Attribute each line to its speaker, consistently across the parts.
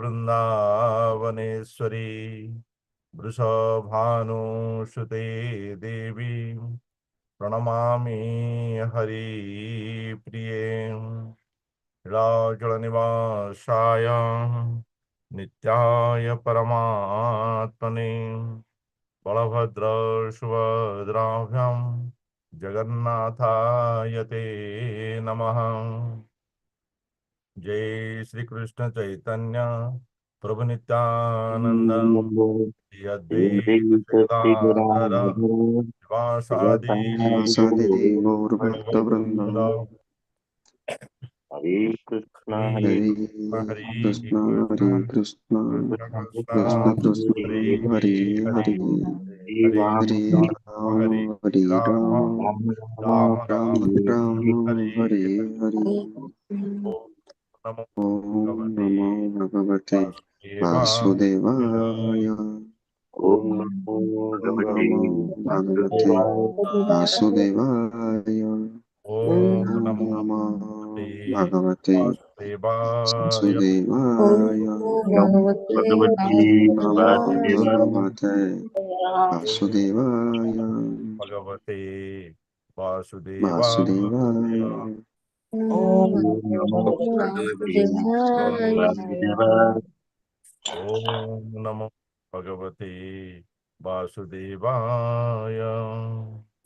Speaker 1: ବୃନ୍ଦାବନେଶ୍ୱରୀ वृषभानुसुते देवी प्रणमामि हरिप्रिये। नीलाचलनिवासाय नित्याय परमात्मने बलभद्र सुभद्राभ्यां जगन्नाथाय ते नमः। जय श्री कृष्ण चैतन्य प्रभु नित्यानंद श्री अद्वैत गदाधर श्रीवासादि
Speaker 2: श्रीवासादि गौरभक्तवृन्द।
Speaker 3: हरे कृष्ण
Speaker 1: हरे
Speaker 3: हरे
Speaker 2: हरे
Speaker 1: हरे
Speaker 2: कृष्ण हरे
Speaker 1: कृष्ण
Speaker 2: कृष्ण
Speaker 1: कृष्ण कृष्ण
Speaker 2: कृष्ण कृष्ण
Speaker 1: हरे
Speaker 2: हरे
Speaker 1: हरे
Speaker 2: हरे
Speaker 3: हरे
Speaker 1: हरे
Speaker 3: राम
Speaker 2: हरे
Speaker 1: राम
Speaker 2: राम
Speaker 1: हरे
Speaker 2: हरे
Speaker 1: राम
Speaker 2: राम
Speaker 3: राम
Speaker 1: राम
Speaker 3: राम
Speaker 1: राम
Speaker 2: राम राम
Speaker 1: हरे
Speaker 2: हरे
Speaker 1: हरे।
Speaker 2: हरे।
Speaker 1: ओम नमो
Speaker 2: ॐ
Speaker 1: भगवते
Speaker 2: नमो भगवते
Speaker 1: वासुदेवाय।
Speaker 2: वासुदेवाय।
Speaker 3: ओम नमो
Speaker 2: ॐ
Speaker 3: भगवते
Speaker 2: नमो भगवते
Speaker 3: वासुदेवाय।
Speaker 2: वासुदेवाय।
Speaker 1: ओम
Speaker 2: ॐ
Speaker 1: नमो
Speaker 2: नमो
Speaker 1: भगवते
Speaker 2: भगवते
Speaker 1: वासुदेवाय।
Speaker 2: वासुदेवाय।
Speaker 4: भगवते
Speaker 3: भगवते
Speaker 2: ॐ नमो
Speaker 3: वासुदेवाय।
Speaker 2: भगवते वासुदेवाय।
Speaker 1: भगवते वासुदेवाय।
Speaker 2: वासुदेवाय।
Speaker 4: ओम
Speaker 3: ओम नमो भगवते
Speaker 4: वासुदेवाय।
Speaker 3: वासुदेवाय।
Speaker 1: ओम नमो भगवते वासुदेवाय।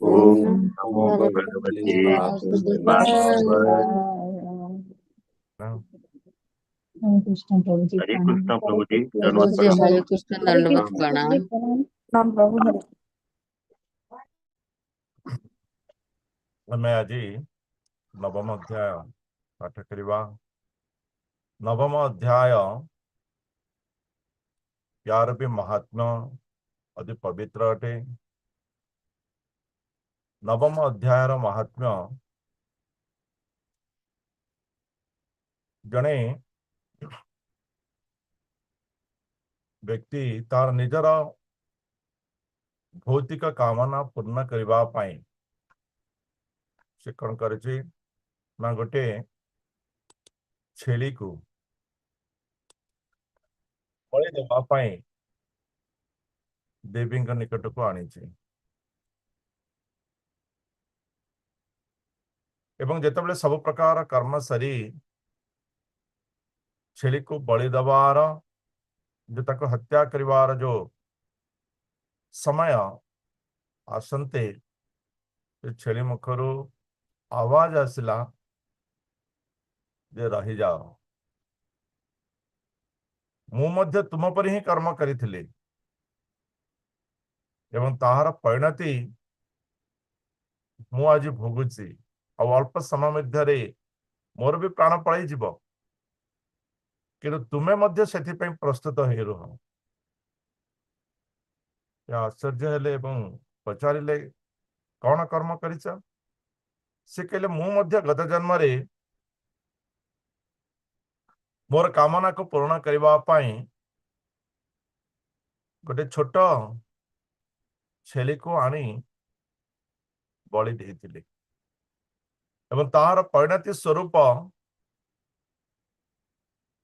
Speaker 3: ओम
Speaker 4: ओम
Speaker 3: नमो
Speaker 4: भगवते
Speaker 3: भगवते
Speaker 4: वासुदेवाय।
Speaker 3: वासुदेवाय।
Speaker 5: हरे कृष्ण प्रभु जी
Speaker 3: हरे
Speaker 5: प्रणाम।
Speaker 3: कृष्ण प्रभु जी,
Speaker 4: प्रभु
Speaker 3: धन्यवाद
Speaker 4: जी
Speaker 3: प्रणाम।
Speaker 4: हरे कृष्ण
Speaker 5: हरे
Speaker 4: दंडवत
Speaker 5: कृष्ण प्रभु
Speaker 4: प्रणाम।
Speaker 5: जी प्रणाम।
Speaker 6: प्रणाम प्रभु। हरे
Speaker 1: ଆମେ ଆଜି ନବମ ଅଧ୍ୟାୟ ପାଠ କରିବା। ନବମ ଅଧ୍ୟାୟ ୟାର ବି ମହାତ୍ମ୍ୟ ଅତି ପବିତ୍ର ଅଟେ। ନବମ ଅଧ୍ୟାୟର ମହାତ୍ମ୍ୟ, ଜଣେ ବ୍ୟକ୍ତି ତାର ନିଜର ଭୌତିକ କାମନା ପୂର୍ଣ୍ଣ କରିବା ପାଇଁ ସେ କଣ କରିଛି ନା ଗୋଟେ ଛେଳିକୁ ବଳି ଦେବା ପାଇଁ ଦେବୀଙ୍କ ନିକଟକୁ ଆଣିଛି ଏବଂ ଯେତେବେଳେ ସବୁ ପ୍ରକାର କର୍ମ ସରି ଛେଳିକୁ ବଳି ଦେବାର, ଯୋଉ ତାକୁ ହତ୍ୟା କରିବାର ଯୋଉ ସମୟ ଆସନ୍ତେ, ସେ ଛେଳି ମୁଖରୁ ଆୱାଜ ଆସିଲା ଯେ ରହିଯାଅ, ମୁଁ ମଧ୍ୟ ତୁମ ପରି ହିଁ କର୍ମ କରିଥିଲି ଏବଂ ତାହାର ପରିଣତି ମୁଁ ଆଜି ଭୋଗୁଛି, ଆଉ ଅଳ୍ପ ସମୟ ମଧ୍ୟରେ ମୋର ବି ପ୍ରାଣ ପଳେଇଯିବ, କିନ୍ତୁ ତୁମେ ମଧ୍ୟ ସେଥିପାଇଁ ପ୍ରସ୍ତୁତ ହେଇ ରୁହ। ସେ ଆଶ୍ଚର୍ଯ୍ୟ ହେଲେ ଏବଂ ପଚାରିଲେ, କଣ କର୍ମ କରିଛ? ସେ କହିଲେ, ମୁଁ ମଧ୍ୟ ଗତ ଜନ୍ମରେ ମୋର କାମନାକୁ ପୂରଣ କରିବା ପାଇଁ ଗୋଟେ ଛୋଟ ଛେଳିକୁ ଆଣି ବଳି ଦେଇଥିଲି ଏବଂ ତାହାର ପରିଣତି ସ୍ୱରୂପ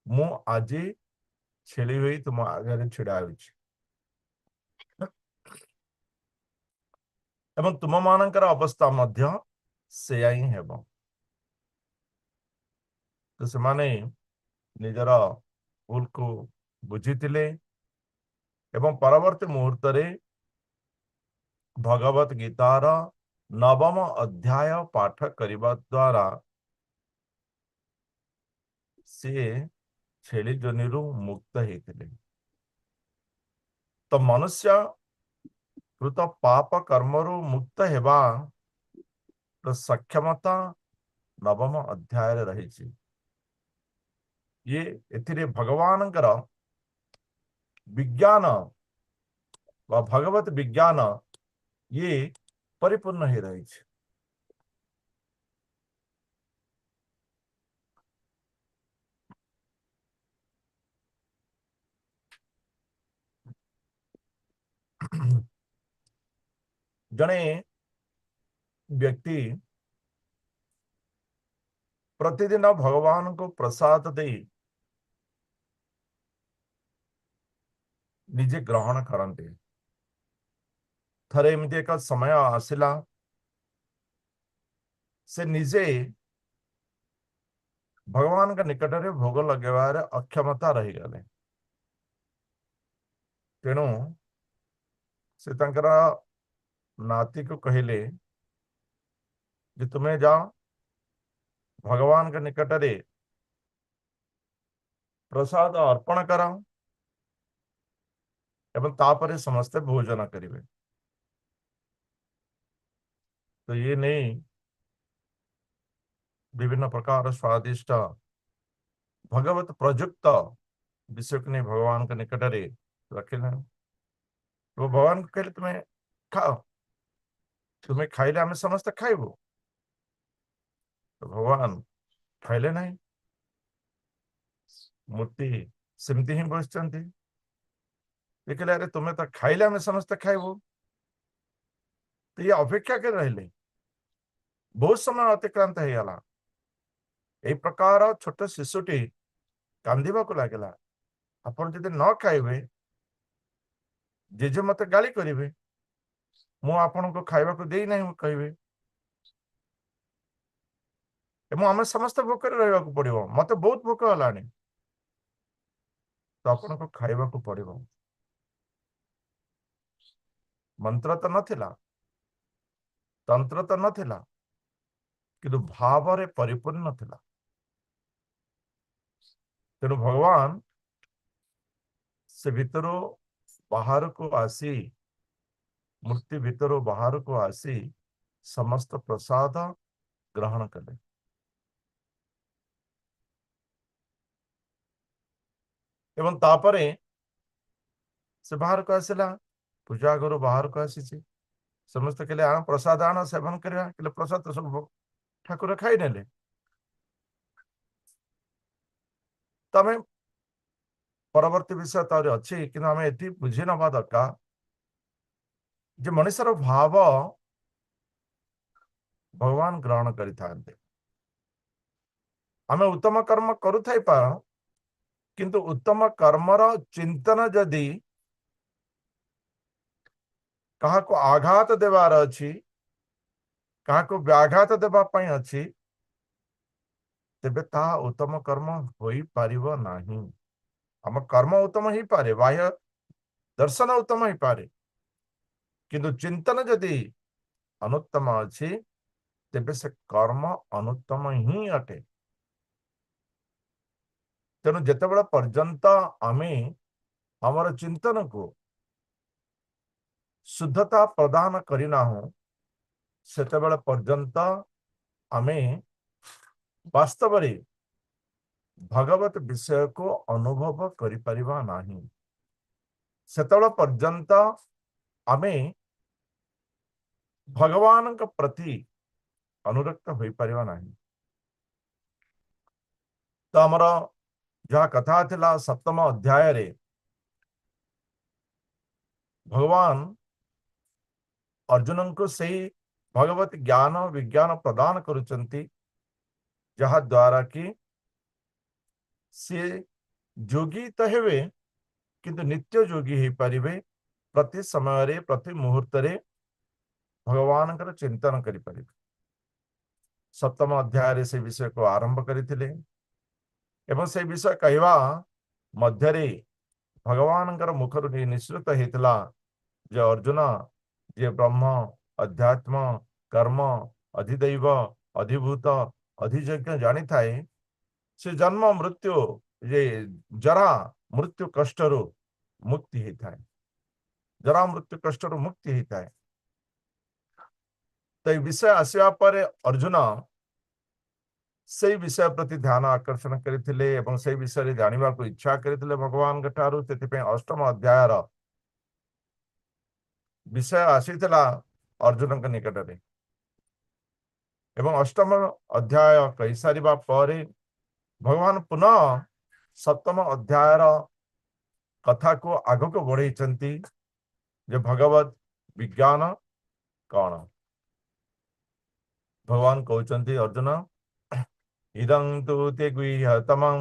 Speaker 1: ମୁଁ ଆଜି ଛେଳି ହୋଇ ତୁମ ଆଗରେ ଛିଡା ହୋଇଛି ଏବଂ ତୁମମାନଙ୍କର ଅବସ୍ଥା ମଧ୍ୟ ସେୟା ହିଁ ହେବ। ତ ସେମାନେ ନିଜର ଭୁଲକୁ ବୁଝିଥିଲେ ଏବଂ ପରବର୍ତ୍ତୀ ମୁହୂର୍ତ୍ତରେ ଭଗବତ ଗୀତାର ନବମ ଅଧ୍ୟାୟ ପାଠ କରିବା ଦ୍ୱାରା ସିଏ ଛେଳି ଯୋନିରୁ ମୁକ୍ତ ହେଇଥିଲେ। ତ ମନୁଷ୍ୟ କୃତ ପାପ କର୍ମରୁ ମୁକ୍ତ ହେବା ସକ୍ଷମତା ନବମ ଅଧ୍ୟାୟରେ ରହିଛି। ଇଏ ଏଥିରେ ଭଗବାନଙ୍କର ବିଜ୍ଞାନ ବା ଭଗବତ ବିଜ୍ଞାନ ଇଏ ପରିପୂର୍ଣ୍ଣ ହେଇ ରହିଛି। ଜଣେ ବ୍ୟକ୍ତି ପ୍ରତିଦିନ ଭଗବାନଙ୍କୁ ପ୍ରସାଦ ଦେଇ ନିଜେ ଗ୍ରହଣ କରନ୍ତି। ଥରେ ଏମିତି ଏକ ସମୟ ଆସିଲା, ସେ ନିଜେ ଭଗବାନଙ୍କ ନିକଟରେ ଭୋଗ ଲଗେଇବାରେ ଅକ୍ଷମତା ରହିଗଲେ। ତେଣୁ ସେ ତାଙ୍କର ନାତିକୁ କହିଲେ ଯେ ତୁମେ ଯାଅ, ଭଗବାନଙ୍କ ନିକଟରେ ପ୍ରସାଦ ଅର୍ପଣ କର ଏବଂ ତାପରେ ସମସ୍ତେ ଭୋଜନ କରିବେ। ତ ଇଏ ନେଇ ବିଭିନ୍ନ ପ୍ରକାର ସ୍ୱାଦିଷ୍ଟ ଭଗବତ ପ୍ରଯୁକ୍ତ ବିଷୟକୁ ନେଇ ଭଗବାନଙ୍କ ନିକଟରେ ରଖିଲେ ଏବଂ ଭଗବାନଙ୍କୁ କହିଲେ, ତୁମେ ଖାଅ, ତୁମେ ଖାଇଲେ ଆମେ ସମସ୍ତେ ଖାଇବୁ। ତ ଭଗବାନ ଖାଇଲେ ନାହିଁ, ମୂର୍ତ୍ତି ସେମିତି ହିଁ ବସିଛନ୍ତି। ଦେଖିଲେ, ଆରେ ତୁମେ ତ ଖାଇଲେ ଆମେ ସମସ୍ତେ ଖାଇବୁ। ତ ଇଏ ଅପେକ୍ଷା କରି ରହିଲେ, ବହୁତ ସମୟ ଅତିକ୍ରାନ୍ତ ହେଇଗଲା। ଏଇ ପ୍ରକାର ଛୋଟ ଶିଶୁଟି କାନ୍ଦିବାକୁ ଲାଗିଲା, ଆପଣ ଯଦି ନ ଖାଇବେ ଜେଜେ ମତେ ଗାଳି କରିବେ, ମୁଁ ଆପଣଙ୍କୁ ଖାଇବାକୁ ଦେଇନାହିଁ କହିବେ, ଏବଂ ଆମେ ସମସ୍ତେ ଭୋକରେ ରହିବାକୁ ପଡିବ, ମତେ ବହୁତ ଭୋକ ହେଲାଣି, ତ ଆପଣଙ୍କୁ ଖାଇବାକୁ ପଡିବ। ମନ୍ତ୍ର ତ ନଥିଲା, ତନ୍ତ୍ର ତ ନଥିଲା, କିନ୍ତୁ ଭାବରେ ପରିପୂର୍ଣ୍ଣ ଥିଲା। ତେଣୁ ଭଗବାନ ସେ ଭିତରୁ ବାହାରକୁ ଆସି, ମୂର୍ତ୍ତି ଭିତରୁ ବାହାରକୁ ଆସି ସମସ୍ତ ପ୍ରସାଦ ଗ୍ରହଣ କଲେ। ଏବଂ ତାପରେ ସେ ବାହାରକୁ ଆସିଲା, ପୂଜା ଘରୁ ବାହାରକୁ ଆସିଛି। ସମସ୍ତେ କହିଲେ, ଆଣ ପ୍ରସାଦ, ଆଣ ସେବନ କରିବା। କହିଲେ, ପ୍ରସାଦ ତ ସବୁ ଠାକୁର ଖାଇନେଲେ। ତ ଆମେ ପରବର୍ତ୍ତୀ ବିଷୟ ତାର ଅଛି, କିନ୍ତୁ ଆମେ ଏଠି ବୁଝି ନବା ଦରକାର ଯେ ମଣିଷର ଭାବ ଭଗବାନ ଗ୍ରହଣ କରିଥାନ୍ତି। ଆମେ ଉତ୍ତମ କର୍ମ କରୁଥାଇ ପାର, କିନ୍ତୁ ଉତ୍ତମ କର୍ମର ଚିନ୍ତନ ଯଦି କାହାକୁ ଆଘାତ ଦେବାର ଅଛି, କାହାକୁ ବ୍ୟାଘାତ ଦେବା ପାଇଁ ଅଛି, ତେବେ ତାହା ଉତ୍ତମ କର୍ମ ହୋଇପାରିବ ନାହିଁ। ଆମ କର୍ମ ଉତ୍ତମ ହେଇପାରେ, ବାହ୍ୟ ଦର୍ଶନ ଉତ୍ତମ ହେଇପାରେ, କିନ୍ତୁ ଚିନ୍ତନ ଯଦି ଅନୁତ୍ତମ ଅଛି ତେବେ ସେ କର୍ମ ଅନୁତ୍ତମ ହିଁ ଅଟେ। ତେଣୁ ଯେତେବେଳେ ପର୍ଯ୍ୟନ୍ତ ଆମେ ଆମର ଚିନ୍ତନକୁ ଶୁଦ୍ଧତା ପ୍ରଦାନ କରିନାହୁଁ, ସେତେବେଳେ ପର୍ଯ୍ୟନ୍ତ ଆମେ ବାସ୍ତବରେ ଭଗବତ ବିଷୟକୁ ଅନୁଭବ କରିପାରିବା ନାହିଁ। ସେତେବେଳେ ପର୍ଯ୍ୟନ୍ତ ଆମେ ଭଗବାନଙ୍କ ପ୍ରତି ଅନୁରକ୍ତ ହୋଇପାରିବା ନାହିଁ। ତ ଆମର ଯାହା କଥା ଥିଲା ସପ୍ତମ ଅଧ୍ୟାୟରେ, ଭଗବାନ ଅର୍ଜୁନଙ୍କୁ ସେଇ ଭଗବତ ଜ୍ଞାନ ବିଜ୍ଞାନ ପ୍ରଦାନ କରୁଛନ୍ତି, ଯାହା ଦ୍ୱାରା କି ସିଏ ଯୋଗୀ ତ ହେବେ, କିନ୍ତୁ ନିତ୍ୟ ଯୋଗୀ ହେଇପାରିବେ, ପ୍ରତି ସମୟରେ ପ୍ରତି ମୁହୂର୍ତ୍ତରେ ଭଗବାନଙ୍କର ଚିନ୍ତନ କରିପାରିବେ। ସପ୍ତମ ଅଧ୍ୟାୟରେ ସେ ବିଷୟକୁ ଆରମ୍ଭ କରିଥିଲେ ଏବଂ ସେଇ ବିଷୟ କହିବା ମଧ୍ୟରେ ଭଗବାନଙ୍କର ମୁଖରୁ ନିଃସୃତ ହେଇଥିଲା ଯେ ଅର୍ଜୁନ, ଯିଏ ବ୍ରହ୍ମ, ଅଧ୍ୟାତ୍ମ, କର୍ମ, ଅଧିଦୈବ, ଅଧିଭୂତ, ଅଧିଯଜ୍ଞ ଜାଣିଥାଏ, ସେ ଜନ୍ମ ମୃତ୍ୟୁ ଯେ ଜରା ମୃତ୍ୟୁ କଷ୍ଟରୁ ମୁକ୍ତି ହେଇଥାଏ, ଜରା ମୃତ୍ୟୁ କଷ୍ଟରୁ ମୁକ୍ତି ହେଇଥାଏ। ତ ଏଇ ବିଷୟ ଆସିବା ପରେ ଅର୍ଜୁନ ସେଇ ବିଷୟ ପ୍ରତି ଧ୍ୟାନ ଆକର୍ଷଣ କରିଥିଲେ ଏବଂ ସେଇ ବିଷୟରେ ଜାଣିବାକୁ ଇଚ୍ଛା କରିଥିଲେ ଭଗବାନଙ୍କ ଠାରୁ। ସେଥିପାଇଁ ଅଷ୍ଟମ ଅଧ୍ୟାୟର ବିଷୟ ଆସିଥିଲା ଅର୍ଜୁନଙ୍କ ନିକଟରେ ଏବଂ ଅଷ୍ଟମ ଅଧ୍ୟାୟ କହିସାରିବା ପରେ ଭଗବାନ ପୁନଃ ସପ୍ତମ ଅଧ୍ୟାୟର କଥାକୁ ଆଗକୁ ବଢେଇଛନ୍ତି ଯେ ଭଗବତ ବିଜ୍ଞାନ କଣ। ଭଗବାନ କହୁଛନ୍ତି, ଅର୍ଜୁନ, ଇଦଂ ତୁ ତେ ଗୁହ୍ୟତମଂ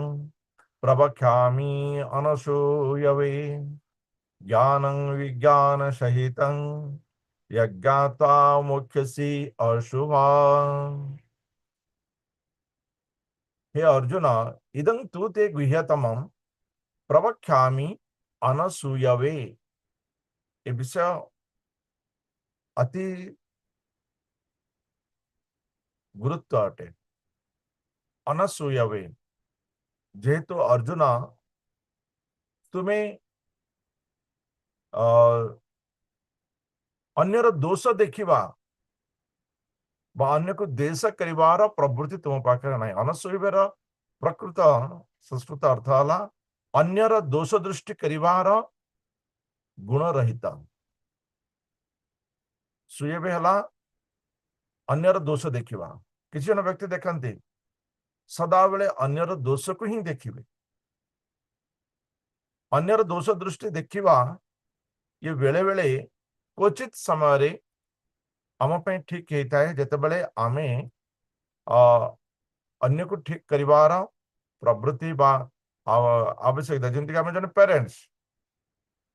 Speaker 1: ପ୍ରବକ୍ଷ୍ୟାମି ଅନସୂୟବେ। ଜ୍ଞାନଂ ବିଜ୍ଞାନ ସହିତଂ ଯଜ୍ଞାତ୍ୱା ମୋକ୍ଷସି ଅଶୁଭାଂ। ହେ ଅର୍ଜୁନ, ଇଦଂ ତୁ ତେ ଗୁହ୍ୟତମଂ ପ୍ରବକ୍ଷ୍ୟାମି ଅନସୂୟବେ। ଏ ବିଷୟ ଅତି ଗୁରୁତ୍ୱ ଅଟେ। ଅନସୂୟବେ, ଯେହେତୁ ଅର୍ଜୁନ ତୁମେ ଅନ୍ୟର ଦୋଷ ଦେଖିବା ବା ଅନ୍ୟକୁ ଦ୍ୱେଷ କରିବାର ପ୍ରବୃତ୍ତି ତୁମ ପାଖରେ ନାହିଁ। ଅନସୂୟବେର ପ୍ରକୃତ ସଂସ୍କୃତ ଅର୍ଥ ହେଲା ଅନ୍ୟର ଦୋଷ ଦୃଷ୍ଟି କରିବାର ଗୁଣ ରହିତ। ସୂୟବେ ହେଲା ଅନ୍ୟର ଦୋଷ ଦେଖିବା। କିଛି ଜଣ ବ୍ୟକ୍ତି ଦେଖନ୍ତି ସଦାବେଳେ ଅନ୍ୟର ଦୋଷକୁ ହିଁ ଦେଖିବେ। ଅନ୍ୟର ଦୋଷ ଦୃଷ୍ଟି ଦେଖିବା ଇଏ ବେଳେ ବେଳେ କ୍ୱଚିତ ସମୟରେ ଆମ ପାଇଁ ଠିକ ହେଇଥାଏ, ଯେତେବେଳେ ଆମେ ଅନ୍ୟକୁ ଠିକ କରିବାର ପ୍ରବୃତ୍ତି ବା ଆବଶ୍ୟକତା। ଯେମିତିକି ଆମେ ଜଣେ ପ୍ୟାରେଣ୍ଟସ,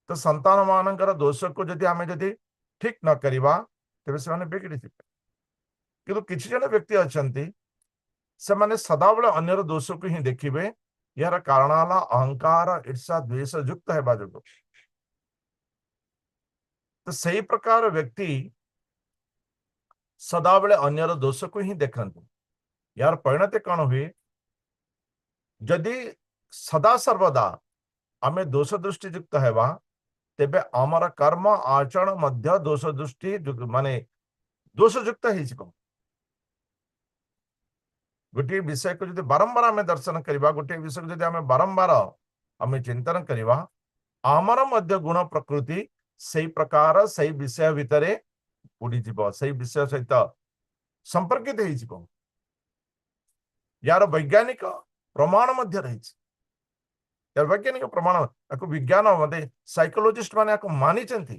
Speaker 1: ତ ସନ୍ତାନ ମାନଙ୍କର ଦୋଷକୁ ଯଦି ଆମେ ଯଦି ଠିକ ନ କରିବା ତେବେ ସେମାନେ ବିଗିଡ଼ି ଯିବେ। କିନ୍ତୁ କିଛି ଜଣ ବ୍ୟକ୍ତି ଅଛନ୍ତି ସେମାନେ ସଦାବେଳେ ଅନ୍ୟର ଦୋଷକୁ ହିଁ ଦେଖିବେ। ଏହାର କାରଣ ହେଲା ଅହଙ୍କାର, ଈର୍ଷା, ଦ୍ୱେଷ ଯୁକ୍ତ ହେବା ଯୋଗୁଁ। ତ ସେଇ ପ୍ରକାର ବ୍ୟକ୍ତି ସଦାବେଳେ ଅନ୍ୟର ଦୋଷକୁ ହିଁ ଦେଖନ୍ତି। ଏହାର ପରିଣତି କଣ ହୁଏ? ଯଦି ସଦା ସର୍ବଦା ଆମେ ଦୋଷ ଦୃଷ୍ଟି ଯୁକ୍ତ ହେବା ତେବେ ଆମର କର୍ମ ଆଚରଣ ମଧ୍ୟ ଦୋଷ ଦୃଷ୍ଟି ମାନେ ଦୋଷଯୁକ୍ତ ହେଇଯିବ। ଗୋଟିଏ ବିଷୟକୁ ଯଦି ବାରମ୍ବାର ଆମେ ଦର୍ଶନ କରିବା, ଗୋଟିଏ ବିଷୟକୁ ଯଦି ଆମେ ବାରମ୍ବାର ଆମେ ଚିନ୍ତନ କରିବା, ଆମର ମଧ୍ୟ ଗୁଣ ପ୍ରକୃତି ସେଇ ପ୍ରକାର ସେଇ ବିଷୟ ଭିତରେ ବୁଡ଼ିଯିବ, ସେଇ ବିଷୟ ସହିତ ସମ୍ପର୍କିତ ହେଇଯିବ। ୟାର ବୈଜ୍ଞାନିକ ପ୍ରମାଣ ମଧ୍ୟ ରହିଛି। ୟାର ବୈଜ୍ଞାନିକ ପ୍ରମାଣ, ତାକୁ ବିଜ୍ଞାନ ମାନେ ସାଇକୋଲୋଜିଷ୍ଟ ମାନେ ୟାକୁ ମାନିଛନ୍ତି।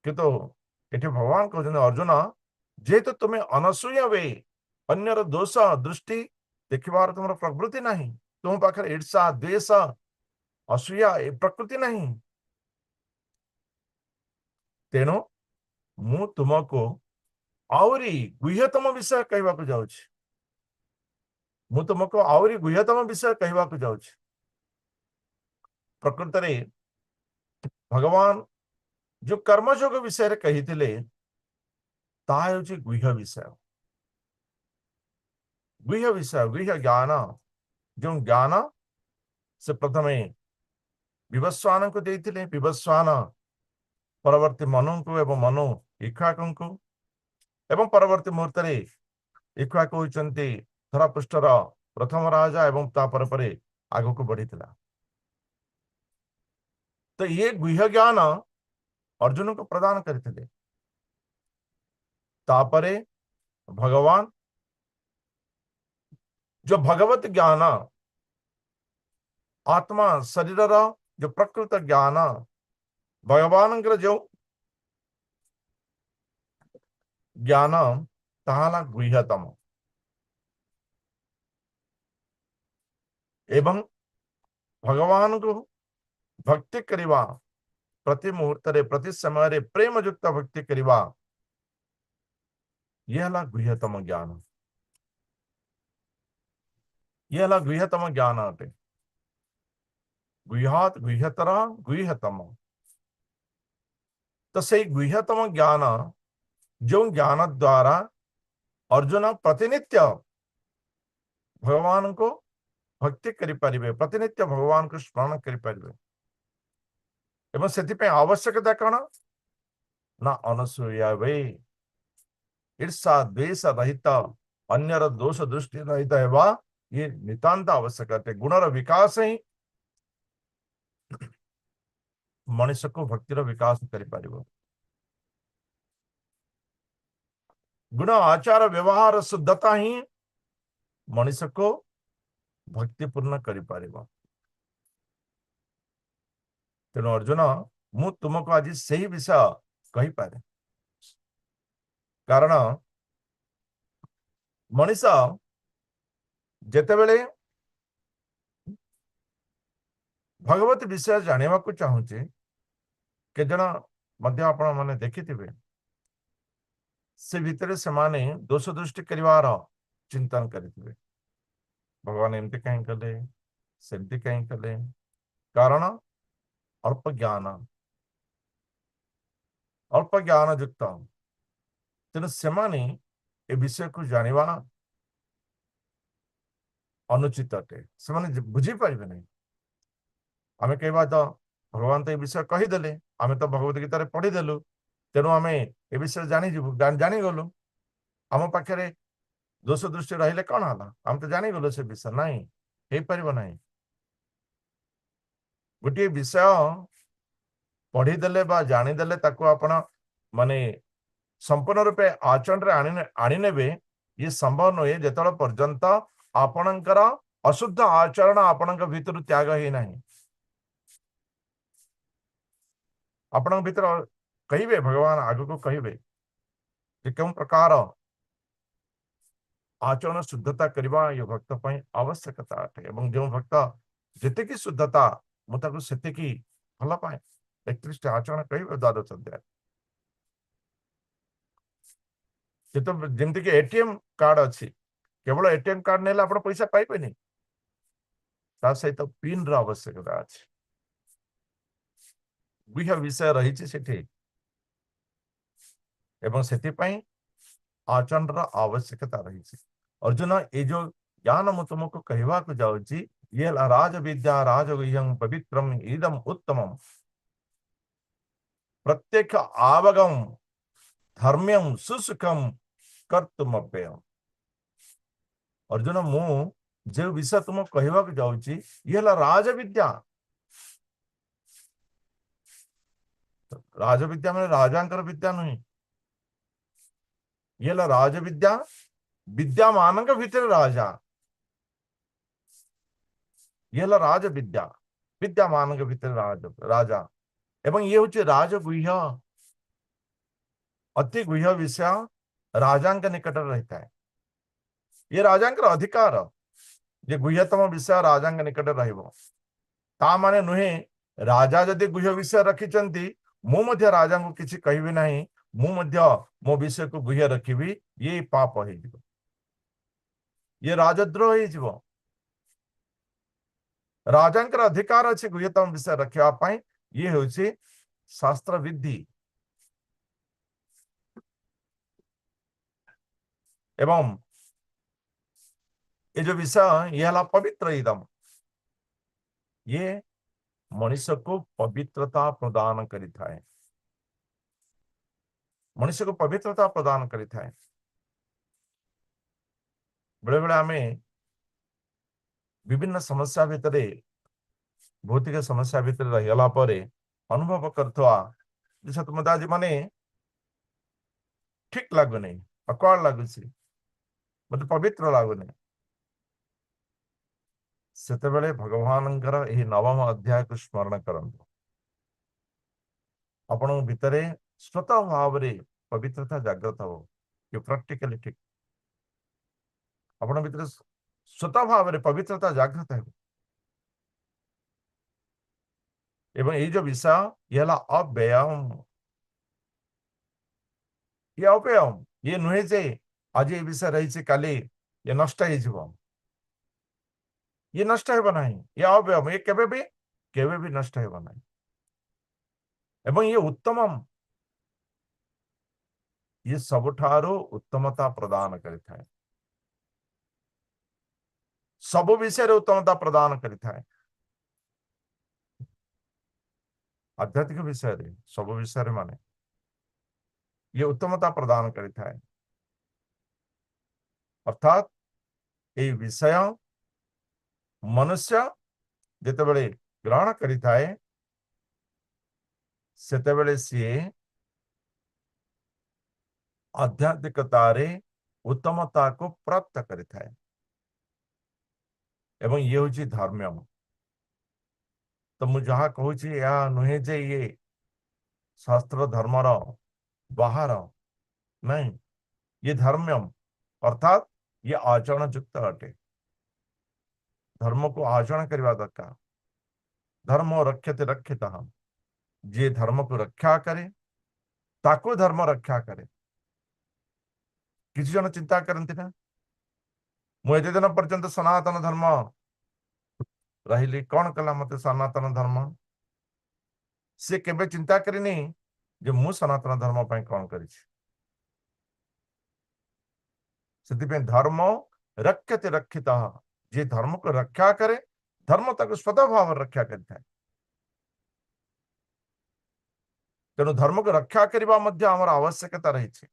Speaker 1: କିନ୍ତୁ ଏଠି ଭଗବାନ କହୁଛନ୍ତି ଅର୍ଜୁନ, ଯେହେତୁ ତୁମେ ଅନସୂୟ ହୁଏ, ଅନ୍ୟର ଦୋଷ ଦୃଷ୍ଟି ଦେଖିବାର ତୁମର ପ୍ରବୃତ୍ତି ନାହିଁ, ତୁମ ପାଖରେ ଈର୍ଷା, ଦ୍ୱେଷ, ଅସୂୟା ଏ ପ୍ରକୃତି ନାହିଁ, ତେଣୁ ମୁଁ ତୁମକୁ ଆହୁରି ଗୁହ୍ୟତମ ବିଷୟ କହିବାକୁ ଯାଉଛି। ମୁଁ ତୁମକୁ ଆହୁରି ଗୁହ୍ୟତମ ବିଷୟ କହିବାକୁ ଯାଉଛି। ପ୍ରକୃତରେ ଭଗବାନ ଯୋଉ କର୍ମଯୋଗ ବିଷୟରେ କହିଥିଲେ ତାହା ହେଉଛି ଗୁହ୍ୟ ବିଷୟ। ଗୁହ୍ୟ ବିଷୟ, ଗୁହ୍ୟ ଜ୍ଞାନ, ଯେଉଁ ଜ୍ଞାନ ସେ ପ୍ରଥମେ ବିବସ୍ୱାନଙ୍କୁ ଦେଇଥିଲେ, ବିବସ୍ୱାନ ପରବର୍ତ୍ତୀ ମନୁଙ୍କୁ ଏବଂ ମନୁ ଇକ୍ଷ୍ୱାକୁଙ୍କୁ, ଏବଂ ପରବର୍ତ୍ତୀ ମୁହୂର୍ତ୍ତରେ ଇକ୍ଷ୍ୱାକୁ ହେଉଛନ୍ତି ଧରାପୃଷ୍ଠର ପ୍ରଥମ ରାଜା ଏବଂ ତାପରେ ପରେ ଆଗକୁ ବଢିଥିଲା। ତ ଇଏ ଗୁହ୍ୟ ଜ୍ଞାନ ଅର୍ଜୁନଙ୍କୁ ପ୍ରଦାନ କରିଥିଲେ। ତାପରେ ଭଗବାନ ଯୋଉ ଭଗବତ ଜ୍ଞାନ, ଆତ୍ମା ଶରୀରର ଯୋଉ ପ୍ରକୃତ ଜ୍ଞାନ, ଭଗବାନଙ୍କର ଯୋଉ ଜ୍ଞାନ ତାହା ହେଲା ଗୁହ୍ୟତମ। ଏବଂ ଭଗବାନଙ୍କୁ ଭକ୍ତି କରିବା ପ୍ରତି ମୁହୂର୍ତ୍ତରେ ପ୍ରତି ସମୟରେ ପ୍ରେମ ଯୁକ୍ତ ଭକ୍ତି କରିବା, ଇଏ ହେଲା ଗୁହ୍ୟତମ ଜ୍ଞାନ। ଇଏ ହେଲା ଗୁହ୍ୟତମ ଜ୍ଞାନ ଅଟେ। ଗୁହ୍ୟାତ ଗୁହ୍ୟତର ଗୁହ୍ୟତମ। ତ ସେଇ ଗୁହ୍ୟତମ ଜ୍ଞାନ, ଯେଉଁ ଜ୍ଞାନ ଦ୍ୱାରା ଅର୍ଜୁନ ପ୍ରତିନିତ୍ୟ ଭଗବାନଙ୍କୁ ଭକ୍ତି କରିପାରିବେ, ପ୍ରତିନିତ୍ୟ ଭଗବାନଙ୍କୁ ସ୍ମରଣ କରିପାରିବେ। ଏବଂ ସେଥିପାଇଁ ଆବଶ୍ୟକତା କଣ ନା ଅନସୂୟା ବେ, ଈର୍ଷା ଦ୍ୱେଷ ରହିତ, ଅନ୍ୟର ଦୋଷ ଦୃଷ୍ଟି ରହିତ ହେବା ଇଏ ନିତାନ୍ତ ଆବଶ୍ୟକ ଅଟେ। ଗୁଣର ବିକାଶ ହିଁ ମଣିଷକୁ ଭକ୍ତିର ବିକାଶ କରିପାରିବ। ଗୁଣ ଆଚାର ବ୍ୟବହାର ଶୁଦ୍ଧତା ହିଁ ମଣିଷକୁ ଭକ୍ତିପୂର୍ଣ୍ଣ କରିପାରିବ। ତେଣୁ ଅର୍ଜୁନ, ମୁଁ ତୁମକୁ ଆଜି ସେଇ ବିଷୟ କହିପାରେ, କାରଣ ମଣିଷ ଯେତେବେଳେ ଭଗବତ ବିଷୟ ଜାଣିବାକୁ ଚାହୁଁଛି, କେତେଜଣ ମଧ୍ୟ ଆପଣ ମାନେ ଦେଖିଥିବେ, ସେ ଭିତରେ ସେମାନେ ଦୋଷ ଦୃଷ୍ଟି କରିବାର ଚିନ୍ତନ କରିଥିବେ, ଭଗବାନ ଏମିତି କାହିଁ କଲେ, ସେମିତି କାହିଁ କଲେ। କାରଣ ଅଳ୍ପ ଜ୍ଞାନ, ଅଳ୍ପ ଜ୍ଞାନ ଯୁକ୍ତ। ତେଣୁ ସେମାନେ ଏ ବିଷୟକୁ ଜାଣିବା ଅନୁଚିତ ଅଟେ, ସେମାନେ ବୁଝିପାରିବେ ନାହିଁ। ଆମେ କହିବା ତ ଭଗବାନ ତ ଏ ବିଷୟ କହିଦେଲେ, ଆମେ ତ ଭଗବତ ଗୀତାରେ ପଢିଦେଲୁ, ତେଣୁ ଆମେ ଏ ବିଷୟରେ ଜାଣିଯିବୁ, ଜାଣିଗଲୁ, ଆମ ପାଖରେ ଦୋଷ ଦୃଷ୍ଟି ରହିଲେ କଣ ହେଲା, ଆମେ ତ ଜାଣିଗଲୁ ସେ ବିଷୟ। ନାଇଁ, ହେଇପାରିବ ନାହିଁ। ଗୋଟିଏ ବିଷୟ ପଢିଦେଲେ ବା ଜାଣିଦେଲେ ତାକୁ ଆପଣ ମାନେ ସମ୍ପୂର୍ଣ୍ଣ ରୂପେ ଆଚରଣରେ ଆଣିନେବେ, ଇଏ ସମ୍ଭବ ନୁହେଁ ଯେତେବେଳେ ପର୍ଯ୍ୟନ୍ତ ଆପଣଙ୍କର ଅଶୁଦ୍ଧ ଆଚରଣ ଆପଣଙ୍କ ଭିତରୁ ତ୍ୟାଗ ହେଇନାହିଁ। ଆପଣଙ୍କ ଭିତରେ କହିବେ ଭଗବାନ ଆଗକୁ କହିବେ ଯେ କେଉଁ ପ୍ରକାର ଆଚରଣ ଶୁଦ୍ଧତା କରିବା ଏ ଭକ୍ତ ପାଇଁ ଆବଶ୍ୟକତା ଅଟେ, ଏବଂ ଯେଉଁ ଭକ୍ତ ଯେତିକି ଶୁଦ୍ଧତା ମୁଁ ତାକୁ ସେତିକି ଭଲ ପାଏ। 31ଟି ଆଚରଣ କହିବେ ଦ୍ୱାଦଶ ଅଧ୍ୟାୟ। ଯେମିତିକି ଏଟିଏମ କାର୍ଡ ଅଛି, କେବଳ ଏଟିଏମ କାର୍ଡ ନେଲେ ଆପଣ ପଇସା ପାଇବେନି, ତା ସହିତ ପିନ୍ ର ଆବଶ୍ୟକତା ଅଛି। ଗୁହ୍ୟ ବିଷୟ ରହିଛି ସେଠି, ଏବଂ ସେଥିପାଇଁ ଆଚରଣର ଆବଶ୍ୟକତା ରହିଛି। ଅର୍ଜୁନ, ଏ ଯୋଉ ଜ୍ଞାନ ମୁଁ ତୁମକୁ କହିବାକୁ ଯାଉଛି, ଇଏ ହେଲା ରାଜବିଦ୍ୟା ରାଜଗୁହ୍ୟଂ ପବିତ୍ରମ ଇଦମ ଉତ୍ତମମ ପ୍ରତ୍ୟକ୍ଷ ଆବଗମ ଧର୍ମ୍ୟಂ ସୁସୁଖମ କର୍ତ୍ତୁମବ୍ୟୟମ। ଅର୍ଜୁନ, ମୁଁ ଯେଉଁ ବିଷୟ ତୁମକୁ କହିବାକୁ ଯାଉଛି, ଇଏ ହେଲା ରାଜବିଦ୍ୟା। ରାଜବିଦ୍ୟା ମାନେ ରାଜାଙ୍କର ବିଦ୍ୟା ନୁହେଁ, ଇଏ ହେଲା ରାଜବିଦ୍ୟା, ବିଦ୍ୟା ମାନଙ୍କ ଭିତରେ ରାଜା। ଇଏ ହେଲା ରାଜବିଦ୍ୟା, ବିଦ୍ୟା ମାନଙ୍କ ଭିତରେ ରାଜା, ଏବଂ ଇଏ ହଉଛି ରାଜଗୁହ୍ୟ, ଅତି ଗୁହ୍ୟ ବିଷୟ ରାଜାଙ୍କ ନିକଟରେ ରହିଥାଏ। ଇଏ ରାଜାଙ୍କର ଅଧିକାର ଯେ ଗୁହ୍ୟତମ ବିଷୟ ରାଜାଙ୍କ ନିକଟରେ ରହିବ। ତା ମାନେ ନୁହେଁ ରାଜା ଯଦି ଗୁହ୍ୟ ବିଷୟ ରଖିଛନ୍ତି, ମୁଁ ମଧ୍ୟ ରାଜାଙ୍କୁ କିଛି କହିବି ନାହିଁ, ମୁଁ ମଧ୍ୟ ମୋ ବିଷୟକୁ ଗୁହ୍ୟ ରଖିବି, ଇଏ ପାପ ହେଇଯିବ, ଇଏ ରାଜଦ୍ରୋହ ହେଇଯିବ। ରାଜାଙ୍କର ଅଧିକାର ଅଛି ଗୁହ୍ୟତମ ବିଷୟ ରଖିବା ପାଇଁ। ଇଏ ହେଉଛି ଶାସ୍ତ୍ର ବିଧି। ଏବଂ ଏ ଯୋଉ ବିଷୟ, ଇଏ ହେଲା ପବିତ୍ର ଇଦମ, ଇଏ ମଣିଷକୁ ପବିତ୍ରତା ପ୍ରଦାନ କରିଥାଏ, ମଣିଷକୁ ପବିତ୍ରତା ପ୍ରଦାନ କରିଥାଏ। ବେଳେ ବେଳେ ଆମେ ବିଭିନ୍ନ ସମସ୍ୟା ଭିତରେ, ଭୌତିକ ସମସ୍ୟା ଭିତରେ ରହିଗଲା ପରେ ଅନୁଭବ କରୁଥିବା ଯେ ସତ ମତେ ଆଜି ମାନେ ଠିକ ଲାଗୁନି, ଅକୱାର୍ଡ ଲାଗୁଛି, ମତେ ପବିତ୍ର ଲାଗୁନି, ସେତେବେଳେ ଭଗବାନଙ୍କର ଏହି ନବମ ଅଧ୍ୟାୟକୁ ସ୍ମରଣ କରନ୍ତୁ। ଆପଣଙ୍କ ଭିତରେ ସ୍ୱତଃ ଭାବରେ ପବିତ୍ରତା ଜାଗ୍ରତ ହବ। ଇଏ ପ୍ରାକ୍ଟିକାଲି ଠିକ। ଆପଣଙ୍କ ଭିତରେ ସ୍ୱତଃ ଭାବରେ ପବିତ୍ରତା ଜାଗ୍ରତ ହେବ। ଏବଂ ଏଇ ଯୋଉ ବିଷୟ, ଇଏ ହେଲା ଅବ୍ୟୟମ। ଇଏ ଅବ୍ୟୟମ, ଇଏ ନୁହେଁ ଯେ ଆଜି ଏ ବିଷୟ ରହିଛି କାଲି ଇଏ ନଷ୍ଟ ହେଇଯିବ, ଇଏ ନଷ୍ଟ ହେବ ନାହିଁ। ଇଏ ଅବ୍ୟୟମ, ଇଏ କେବେ ବି ନଷ୍ଟ ହେବ ନାହିଁ। ଏବଂ ଇଏ ଉତ୍ତମ, ଇଏ ସବୁଠାରୁ ଉତ୍ତମତା ପ୍ରଦାନ କରିଥାଏ, ସବୁ ବିଷୟରେ ଉତ୍ତମତା ପ୍ରଦାନ କରିଥାଏ। ଆଧ୍ୟାତ୍ମିକ ବିଷୟରେ ସବୁ ବିଷୟରେ ମାନେ ଇଏ ଉତ୍ତମତା ପ୍ରଦାନ କରିଥାଏ। ଅର୍ଥାତ୍ ଏଇ ବିଷୟ ମନୁଷ୍ୟ ଯେତେବେଳେ ଗ୍ରହଣ କରିଥାଏ, ସେତେବେଳେ ସିଏ ଆଧ୍ୟାତ୍ମିକତାରେ ଉତ୍ତମତାକୁ ପ୍ରାପ୍ତ କରିଥାଏ। ଏବଂ ଇଏ ହଉଛି ଧର୍ମ୍ୟ। ତ ମୁଁ ଯାହା କହୁଛି ଏହା ନୁହେଁ ଯେ ଇଏ ଶାସ୍ତ୍ର ଧର୍ମର ବାହାର, ନାଇଁ, ଇଏ ଧର୍ମ୍ୟମ, ଅର୍ଥାତ୍ ଇଏ ଆଚରଣ ଯୁକ୍ତ ଅଟେ। ଧର୍ମକୁ ଆଚରଣ କରିବା ଦରକାର। ଧର୍ମ ରକ୍ଷତେ ରକ୍ଷିତଃ। ଯିଏ ଧର୍ମକୁ ରକ୍ଷା କରେ ତାକୁ ଧର୍ମ ରକ୍ଷା କରେ। କିଛି ଜଣ ଚିନ୍ତା କରନ୍ତି ନା, ମୁଁ ଏତେ ଦିନ ପର୍ଯ୍ୟନ୍ତ ସନାତନ ଧର୍ମ ରହିଲି, କଣ କଲା ମତେ ସନାତନ ଧର୍ମ? ସେ କେବେ ଚିନ୍ତା କରିନି ଯେ ମୁଁ ସନାତନ ଧର୍ମ ପାଇଁ କଣ କରିଛି। ସେଥିପାଇଁ ଧର୍ମ ରକ୍ଷତେ ରକ୍ଷିତଃ, ଯିଏ ଧର୍ମକୁ ରକ୍ଷା କରେ ଧର୍ମ ତାକୁ ସ୍ୱତଃ ଭାବରେ ରକ୍ଷା କରିଥାଏ। ତେଣୁ ଧର୍ମକୁ ରକ୍ଷା କରିବା ମଧ୍ୟ ଆମର ଆବଶ୍ୟକତା ରହିଛି।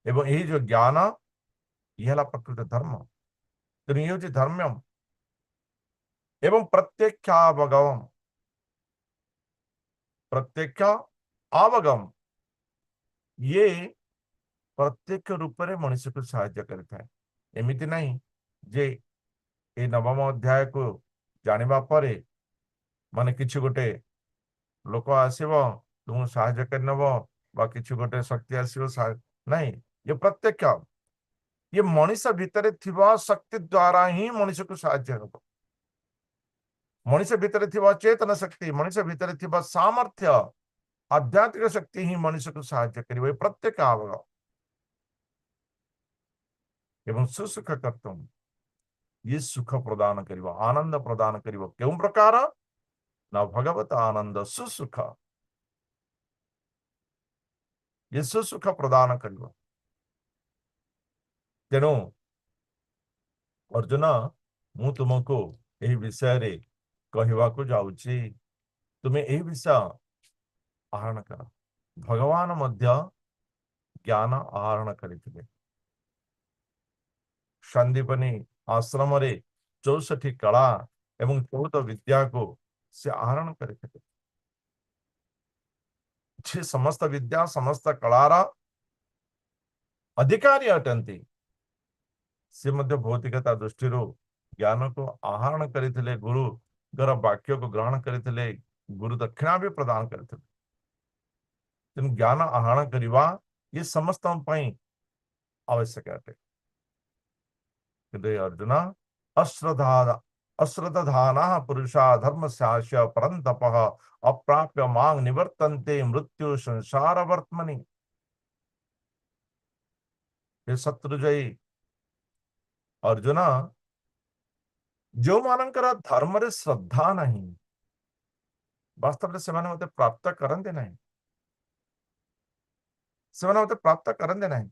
Speaker 1: ଏବଂ ଏହି ଯୋଉ ଜ୍ଞାନ, ଇଏ ହେଲା ପ୍ରକୃତ ଧର୍ମ। ତେଣୁ ଇଏ ହଉଛି ଧର୍ମ୍ୟମ ଏବଂ ପ୍ରତ୍ୟକ୍ଷାବଗମ। ପ୍ରତ୍ୟକ୍ଷ ଆବଗମ ଇଏ ପ୍ରତ୍ୟକ୍ଷ ରୂପରେ ମଣିଷକୁ ସାହାଯ୍ୟ କରିଥାଏ। ଏମିତି ନାହିଁ ଯେ ଏ ନବମ ଅଧ୍ୟାୟକୁ ଜାଣିବା ପରେ ମାନେ କିଛି ଗୋଟେ ଲୋକ ଆସିବ ତୁମକୁ ସାହାଯ୍ୟ କରିନେବ ବା କିଛି ଗୋଟେ ଶକ୍ତି ଆସିବ, ନାଇଁ। ଇଏ ପ୍ରତ୍ୟକ୍ଷ, ଇଏ ମଣିଷ ଭିତରେ ଥିବା ଶକ୍ତି ଦ୍ଵାରା ହିଁ ମଣିଷକୁ ସାହାଯ୍ୟ ହେବ। ମଣିଷ ଭିତରେ ଥିବା ଚେତନ ଶକ୍ତି, ମଣିଷ ଭିତରେ ଥିବା ସାମର୍ଥ୍ୟ, ଆଧ୍ୟାତ୍ମିକ ଶକ୍ତି ହିଁ ମଣିଷକୁ ସାହାଯ୍ୟ କରିବ। ଏ ପ୍ରତ୍ୟକ୍ଷ ଆବଗ ଏବଂ ସୁସୁଖ କର୍ତ୍ତୁମ, ଇଏ ସୁଖ ପ୍ରଦାନ କରିବ, ଆନନ୍ଦ ପ୍ରଦାନ କରିବ। କେଉଁ ପ୍ରକାର ନା ଭଗବତ ଆନନ୍ଦ, ସୁସୁଖ, ଇଏ ସୁସୁଖ ପ୍ରଦାନ କରିବ। ତେଣୁ ଅର୍ଜୁନ, ମୁଁ ତୁମକୁ ଏହି ବିଷୟରେ କହିବାକୁ ଯାଉଛି, ତୁମେ ଏହି ବିଷୟ ଆହରଣ କର। ଭଗବାନ ମଧ୍ୟ ଜ୍ଞାନ ଆହରଣ କରିଥିଲେ। ସନ୍ଦୀପନୀ ଆଶ୍ରମରେ 64 କଳା ଏବଂ 14 ବିଦ୍ୟାକୁ ସେ ଆହରଣ କରିଥିଲେ। ସେ ସମସ୍ତ ବିଦ୍ୟା, ସମସ୍ତ କଳାର ଅଧିକାରୀ ଅଟନ୍ତି। ସେ ମଧ୍ୟ ଭୌତିକତା ଦୃଷ୍ଟିରୁ ଜ୍ଞାନକୁ ଆହରଣ କରିଥିଲେ, ଗୁରୁଙ୍କର ବାକ୍ୟକୁ ଗ୍ରହଣ କରିଥିଲେ, ଗୁରୁ ଦକ୍ଷିଣା ବି ପ୍ରଦାନ କରିଥିଲେ। ତେଣୁ ଜ୍ଞାନ ଆହରଣ କରିବା ଇଏ ସମସ୍ତଙ୍କ ପାଇଁ ଆବଶ୍ୟକ ଅଟେ। କିନ୍ତୁ ଏ ଅର୍ଜୁନ, ଅଶ୍ରଦ୍ଧାନାଃ ପୁରୁଷା ଧର୍ମସ୍ୟାସ୍ୟ ପରନ୍ତପଃ ଅପ୍ରାପ୍ୟ ମାଂ ନିବର୍ତ୍ତନ୍ତେ ମୃତ୍ୟୁ ସଂସାର ବର୍ତ୍ମନି। ଏ ଶତ୍ରୁଜୟୀ ଅର୍ଜୁନ, ଯେଉଁମାନଙ୍କର ଧର୍ମରେ ଶ୍ରଦ୍ଧା ନାହିଁ, ବାସ୍ତବରେ ସେମାନେ ମତେ ପ୍ରାପ୍ତ କରନ୍ତି ନାହିଁ, ସେମାନେ ମତେ ପ୍ରାପ୍ତ କରନ୍ତି ନାହିଁ।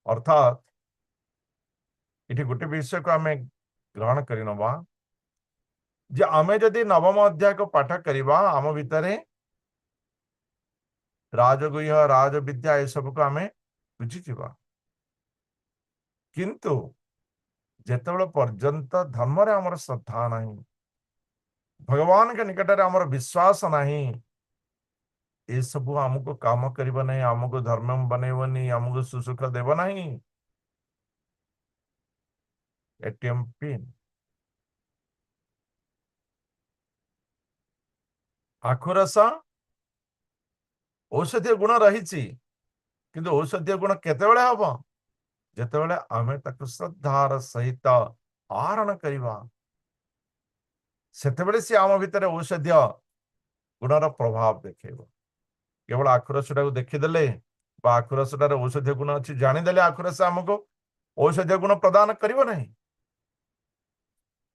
Speaker 1: ଅର୍ଥାତ୍ ଏଠି ଗୋଟେ ବିଷୟକୁ ଆମେ ଗ୍ରହଣ କରିନବା ଯେ ଆମେ ଯଦି ନବମ ଅଧ୍ୟାୟକୁ ପାଠ କରିବା, ଆମ ଭିତରେ ରାଜଗୁହ୍ୟ, ରାଜବିଦ୍ୟା ଏସବୁକୁ ଆମେ ବୁଝିଯିବା। କିନ୍ତୁ ଯେତେବେଳେ ପର୍ଯ୍ୟନ୍ତ ଧର୍ମରେ ଆମର ଶ୍ରଦ୍ଧା ନାହିଁ, ଭଗବାନଙ୍କ ନିକଟରେ ଆମର ବିଶ୍ୱାସ ନାହିଁ, ଏସବୁ ଆମକୁ କାମ କରିବ ନାହିଁ, ଆମକୁ ଧର୍ମ ବନେଇବନି, ଆମକୁ ସୁସୁଖ ଦେବ ନାହିଁ। ଏଟିଏମ ପିନ୍, ଆଖୁରସ ଔଷଧୀୟ ଗୁଣ ରହିଛି, କିନ୍ତୁ ଔଷଧୀୟ ଗୁଣ କେତେବେଳେ ହବ? ଯେତେବେଳେ ଆମେ ତାକୁ ଶ୍ରଦ୍ଧାର ସହିତ ଆହରଣ କରିବା, ସେତେବେଳେ ସିଏ ଆମ ଭିତରେ ଔଷଧୀୟ ଗୁଣର ପ୍ରଭାବ ଦେଖେଇବ। କେବଳ ଆଖୁରସଟାକୁ ଦେଖିଦେଲେ ବା ଆଖୁରସଟାର ଔଷଧୀୟ ଗୁଣ ଅଛି ଜାଣିଦେଲେ ଆଖୁରସ ଆମକୁ ଔଷଧୀୟ ଗୁଣ ପ୍ରଦାନ କରିବ ନାହିଁ।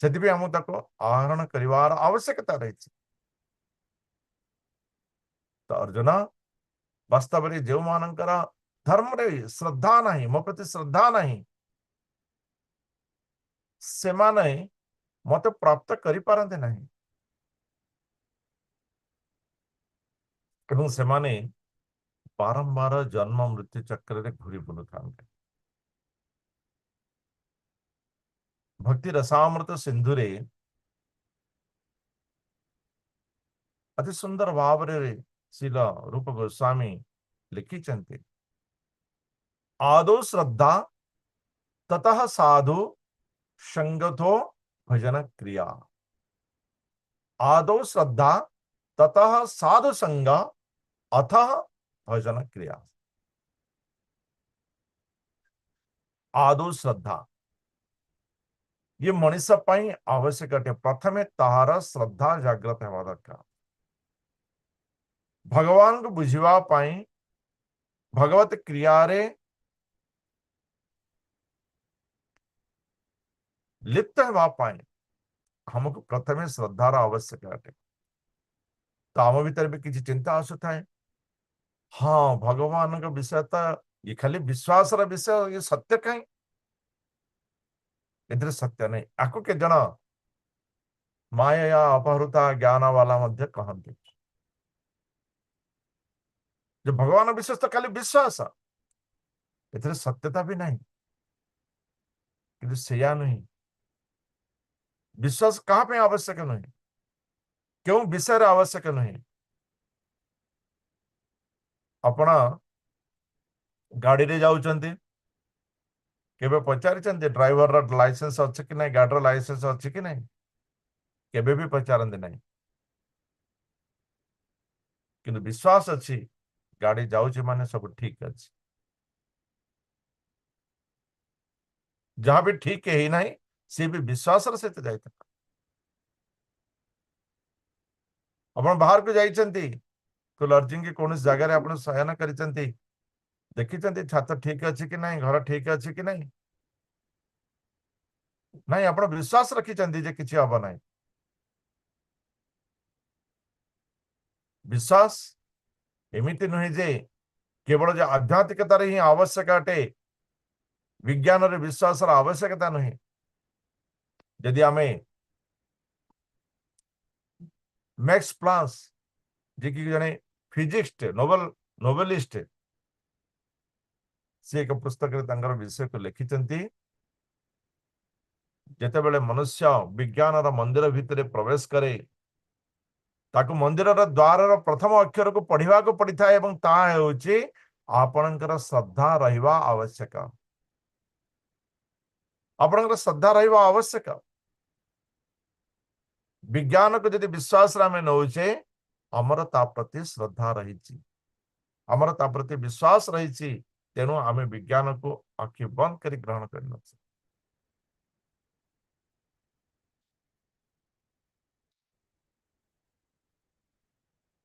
Speaker 1: ସେଥିପାଇଁ ଆମକୁ ତାକୁ ଆହରଣ କରିବାର ଆବଶ୍ୟକତା ରହିଛି। ତ ଅର୍ଜୁନ, ବାସ୍ତବରେ ଯେଉଁମାନଙ୍କର ଧର୍ମରେ ଶ୍ରଦ୍ଧା ନାହିଁ, ମୋ ପ୍ରତି ଶ୍ରଦ୍ଧା ନାହିଁ, ସେମାନେ ମତେ ପ୍ରାପ୍ତ କରିପାରନ୍ତି ନାହିଁ ଏବଂ ସେମାନେ ବାରମ୍ବାର ଜନ୍ମ ମୃତ୍ୟୁ ଚକ୍ରରେ ଘୁରି ବୁଲୁଥାନ୍ତି। ଭକ୍ତି ରସାମୃତ ସିନ୍ଧୁରେ ଅତି ସୁନ୍ଦର ଭାବରେ ଶ୍ରୀଲ ରୂପ ଗୋସ୍ୱାମୀ ଲେଖିଛନ୍ତି, ଆଦୌ ଶ୍ରଦ୍ଧା ତତଃ ସାଧୁ ସଙ୍ଗତୋ ଭଜନ କ୍ରିୟା। ଆଦୌ ଶ୍ରଦ୍ଧା ତତଃ ସାଧୁ ସଙ୍ଗ ଅଥ ଭଜନ କ୍ରିୟା। ଆଦୌ ଶ୍ରଦ୍ଧା, ଇଏ ମଣିଷ ପାଇଁ ଆବଶ୍ୟକ ଅଟେ। ପ୍ରଥମେ ତାହାର ଶ୍ରଦ୍ଧା ଜାଗ୍ରତ ହେବା ଦରକାର। ଭଗବାନଙ୍କୁ ବୁଝିବା ପାଇଁ, ଭଗବତ କ୍ରିୟାରେ ଲିପ୍ତ ହେବା ପାଇଁ ଆମକୁ ପ୍ରଥମେ ଶ୍ରଦ୍ଧାର ଆବଶ୍ୟକ ଅଟେ। ତ ଆମ ଭିତରେ ବି କିଛି ଚିନ୍ତା ଆସୁଥାଏ, ହଁ ଭଗବାନଙ୍କ ବିଷୟ ତ ଇଏ ଖାଲି ବିଶ୍ୱାସର ବିଷୟ, ଇଏ ସତ୍ୟ କାହିଁ, ଏଥିରେ ସତ୍ୟ ନାହିଁ। ଆକୁ କେତେ ଜଣ ମାୟା ଅପହୃତା ଜ୍ଞାନ ବାଲା ମଧ୍ୟ କହନ୍ତି ଯେ ଭଗବାନ ବିଶ୍ୱାସ ତ ଖାଲି ବିଶ୍ୱାସ, ଏଥିରେ ସତ୍ୟତା ବି ନାହିଁ। କିନ୍ତୁ ସେଇଆ ନୁହେଁ। ବିଶ୍ୱାସ କାହା ପାଇଁ ଆବଶ୍ୟକ ନୁହେଁ, କେଉଁ ବିଷୟରେ ଆବଶ୍ୟକ ନୁହେଁ। ଆପଣ ଗାଡିରେ ଯାଉଛନ୍ତି, କେବେ ପଚାରିଛନ୍ତି ଡ୍ରାଇଭରର ଲାଇସେନ୍ସ ଅଛି କି ନାହିଁ, ଗାଡିର ଲାଇସେନ୍ସ ଅଛି କି ନାହିଁ? କେବେ ବି ପଚାରନ୍ତି ନାହିଁ। କିନ୍ତୁ ବିଶ୍ୱାସ ଅଛି ଗାଡି ଯାଉଛି ମାନେ ସବୁ ଠିକ ଅଛି। ଯାହା ବି ଠିକ ହେଇନାହିଁ ସିଏ ବି ବିଶ୍ୱାସର ସହିତ ଯାଇଥାଏ। ଆପଣ ବାହାରକୁ ଯାଇଛନ୍ତି, ଲଜିଂ କି କୌଣସି ଜାଗାରେ ଆପଣ ଶୟନ କରିଛନ୍ତି, ଦେଖିଛନ୍ତି ଛାତ ଠିକ ଅଛି କି ନାହିଁ, ଘର ଠିକ ଅଛି କି ନାହିଁ? ନାଇଁ, ଆପଣ ବିଶ୍ୱାସ ରଖିଛନ୍ତି ଯେ କିଛି ହବ ନାହିଁ। ବିଶ୍ୱାସ ଏମିତି ନୁହେଁ ଯେ କେବଳ ଯେ ଆଧ୍ୟାତ୍ମିକତାରେ ହିଁ ଆବଶ୍ୟକ ଅଟେ, ବିଜ୍ଞାନରେ ବିଶ୍ୱାସର ଆବଶ୍ୟକତା ନୁହେଁ। ଯଦି ଆମେ ମ୍ୟାକ୍ସ ପ୍ଲାନ୍ସ, ଯିଏକି ଜଣେ ଫିଜିକ୍ସ ନୋବେଲିଷ୍ଟ, ସେ ଏକ ପୁସ୍ତକରେ ତାଙ୍କର ବିଷୟକୁ ଲେଖିଛନ୍ତି, ଯେତେବେଳେ ମନୁଷ୍ୟ ବିଜ୍ଞାନର ମନ୍ଦିର ଭିତରେ ପ୍ରବେଶ କରେ, ତାକୁ ମନ୍ଦିରର ଦ୍ୱାରର ପ୍ରଥମ ଅକ୍ଷରକୁ ପଢିବାକୁ ପଡିଥାଏ ଏବଂ ତାହା ହେଉଛି ଆପଣଙ୍କର ଶ୍ରଦ୍ଧା ରହିବା ଆବଶ୍ୟକ। ଆପଣଙ୍କର ଶ୍ରଦ୍ଧା ରହିବା ଆବଶ୍ୟକ। ବିଜ୍ଞାନକୁ ଯଦି ବିଶ୍ୱାସରେ ଆମେ ନଉଛେ, ଆମର ତା ପ୍ରତି ଶ୍ରଦ୍ଧା ରହିଛି, ଆମର ତା ପ୍ରତି ବିଶ୍ୱାସ ରହିଛି, ତେଣୁ ଆମେ ବିଜ୍ଞାନକୁ ଆଖି ବନ୍ଦ କରି ଗ୍ରହଣ କରିନଉଛେ।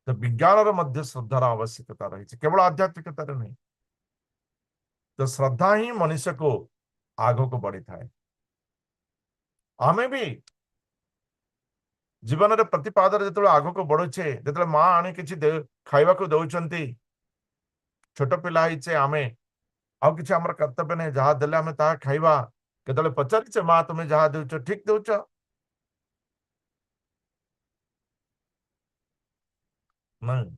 Speaker 1: ତ ବିଜ୍ଞାନର ମଧ୍ୟ ଶ୍ରଦ୍ଧାର ଆବଶ୍ୟକତା ରହିଛି, କେବଳ ଆଧ୍ୟାତ୍ମିକତାରେ ନୁହେଁ। ତ ଶ୍ରଦ୍ଧା ହିଁ ମଣିଷକୁ ଆଗକୁ ବଢିଥାଏ। ଆମେ ବି ଜୀବନରେ ପ୍ରତିପାଦରେ ଯେତେବେଳେ ଆଗକୁ ବଢୁଛେ, ଯେତେବେଳେ ମା ଆଣି କିଛି ଖାଇବାକୁ ଦଉଛନ୍ତି, ଛୋଟ ପିଲା ହେଇଛେ ଆମେ, ଆଉ କିଛି ଆମର କର୍ତ୍ତବ୍ୟ ନାହିଁ, ଯାହା ଦେଲେ ଆମେ ତାହା ଖାଇବା। କେତେବେଳେ ପଚାରିଛେ ମା ତୁମେ ଯାହା ଦଉଛ ଠିକ ଦଉଛ? ନାଇଁ,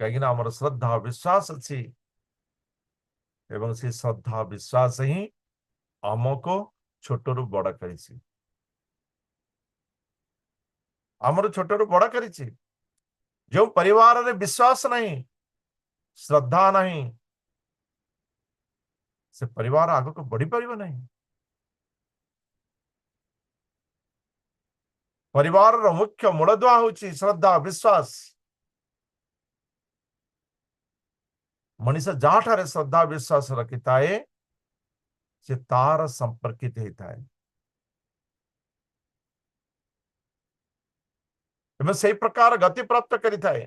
Speaker 1: କାହିଁକିନା ଆମର ଶ୍ରଦ୍ଧା ବିଶ୍ୱାସ ଅଛି ଏବଂ ସେ ଶ୍ରଦ୍ଧା ବିଶ୍ୱାସ ହିଁ ଆମକୁ ଛୋଟରୁ ବଡ କରିଛି, ଆମର ଛୋଟରୁ ବଡ କରିଛି। ଯେଉଁ ପରିବାରରେ ବିଶ୍ୱାସ ନାହିଁ, ଶ୍ରଦ୍ଧା ନାହିଁ, ସେ ପରିବାର ଆଗକୁ ବଢିପାରିବ ନାହିଁ। ପରିବାରର ମୁଖ୍ୟ ମୂଳଦୁଆ ହଉଛି ଶ୍ରଦ୍ଧା ବିଶ୍ୱାସ। ମଣିଷ ଯାହାଠାରେ ଶ୍ରଦ୍ଧା ବିଶ୍ୱାସ ରଖିଥାଏ, ସେ ତାର ସମ୍ପର୍କିତ ହେଇଥାଏ ଏବଂ ସେଇ ପ୍ରକାର ଗତି ପ୍ରାପ୍ତ କରିଥାଏ।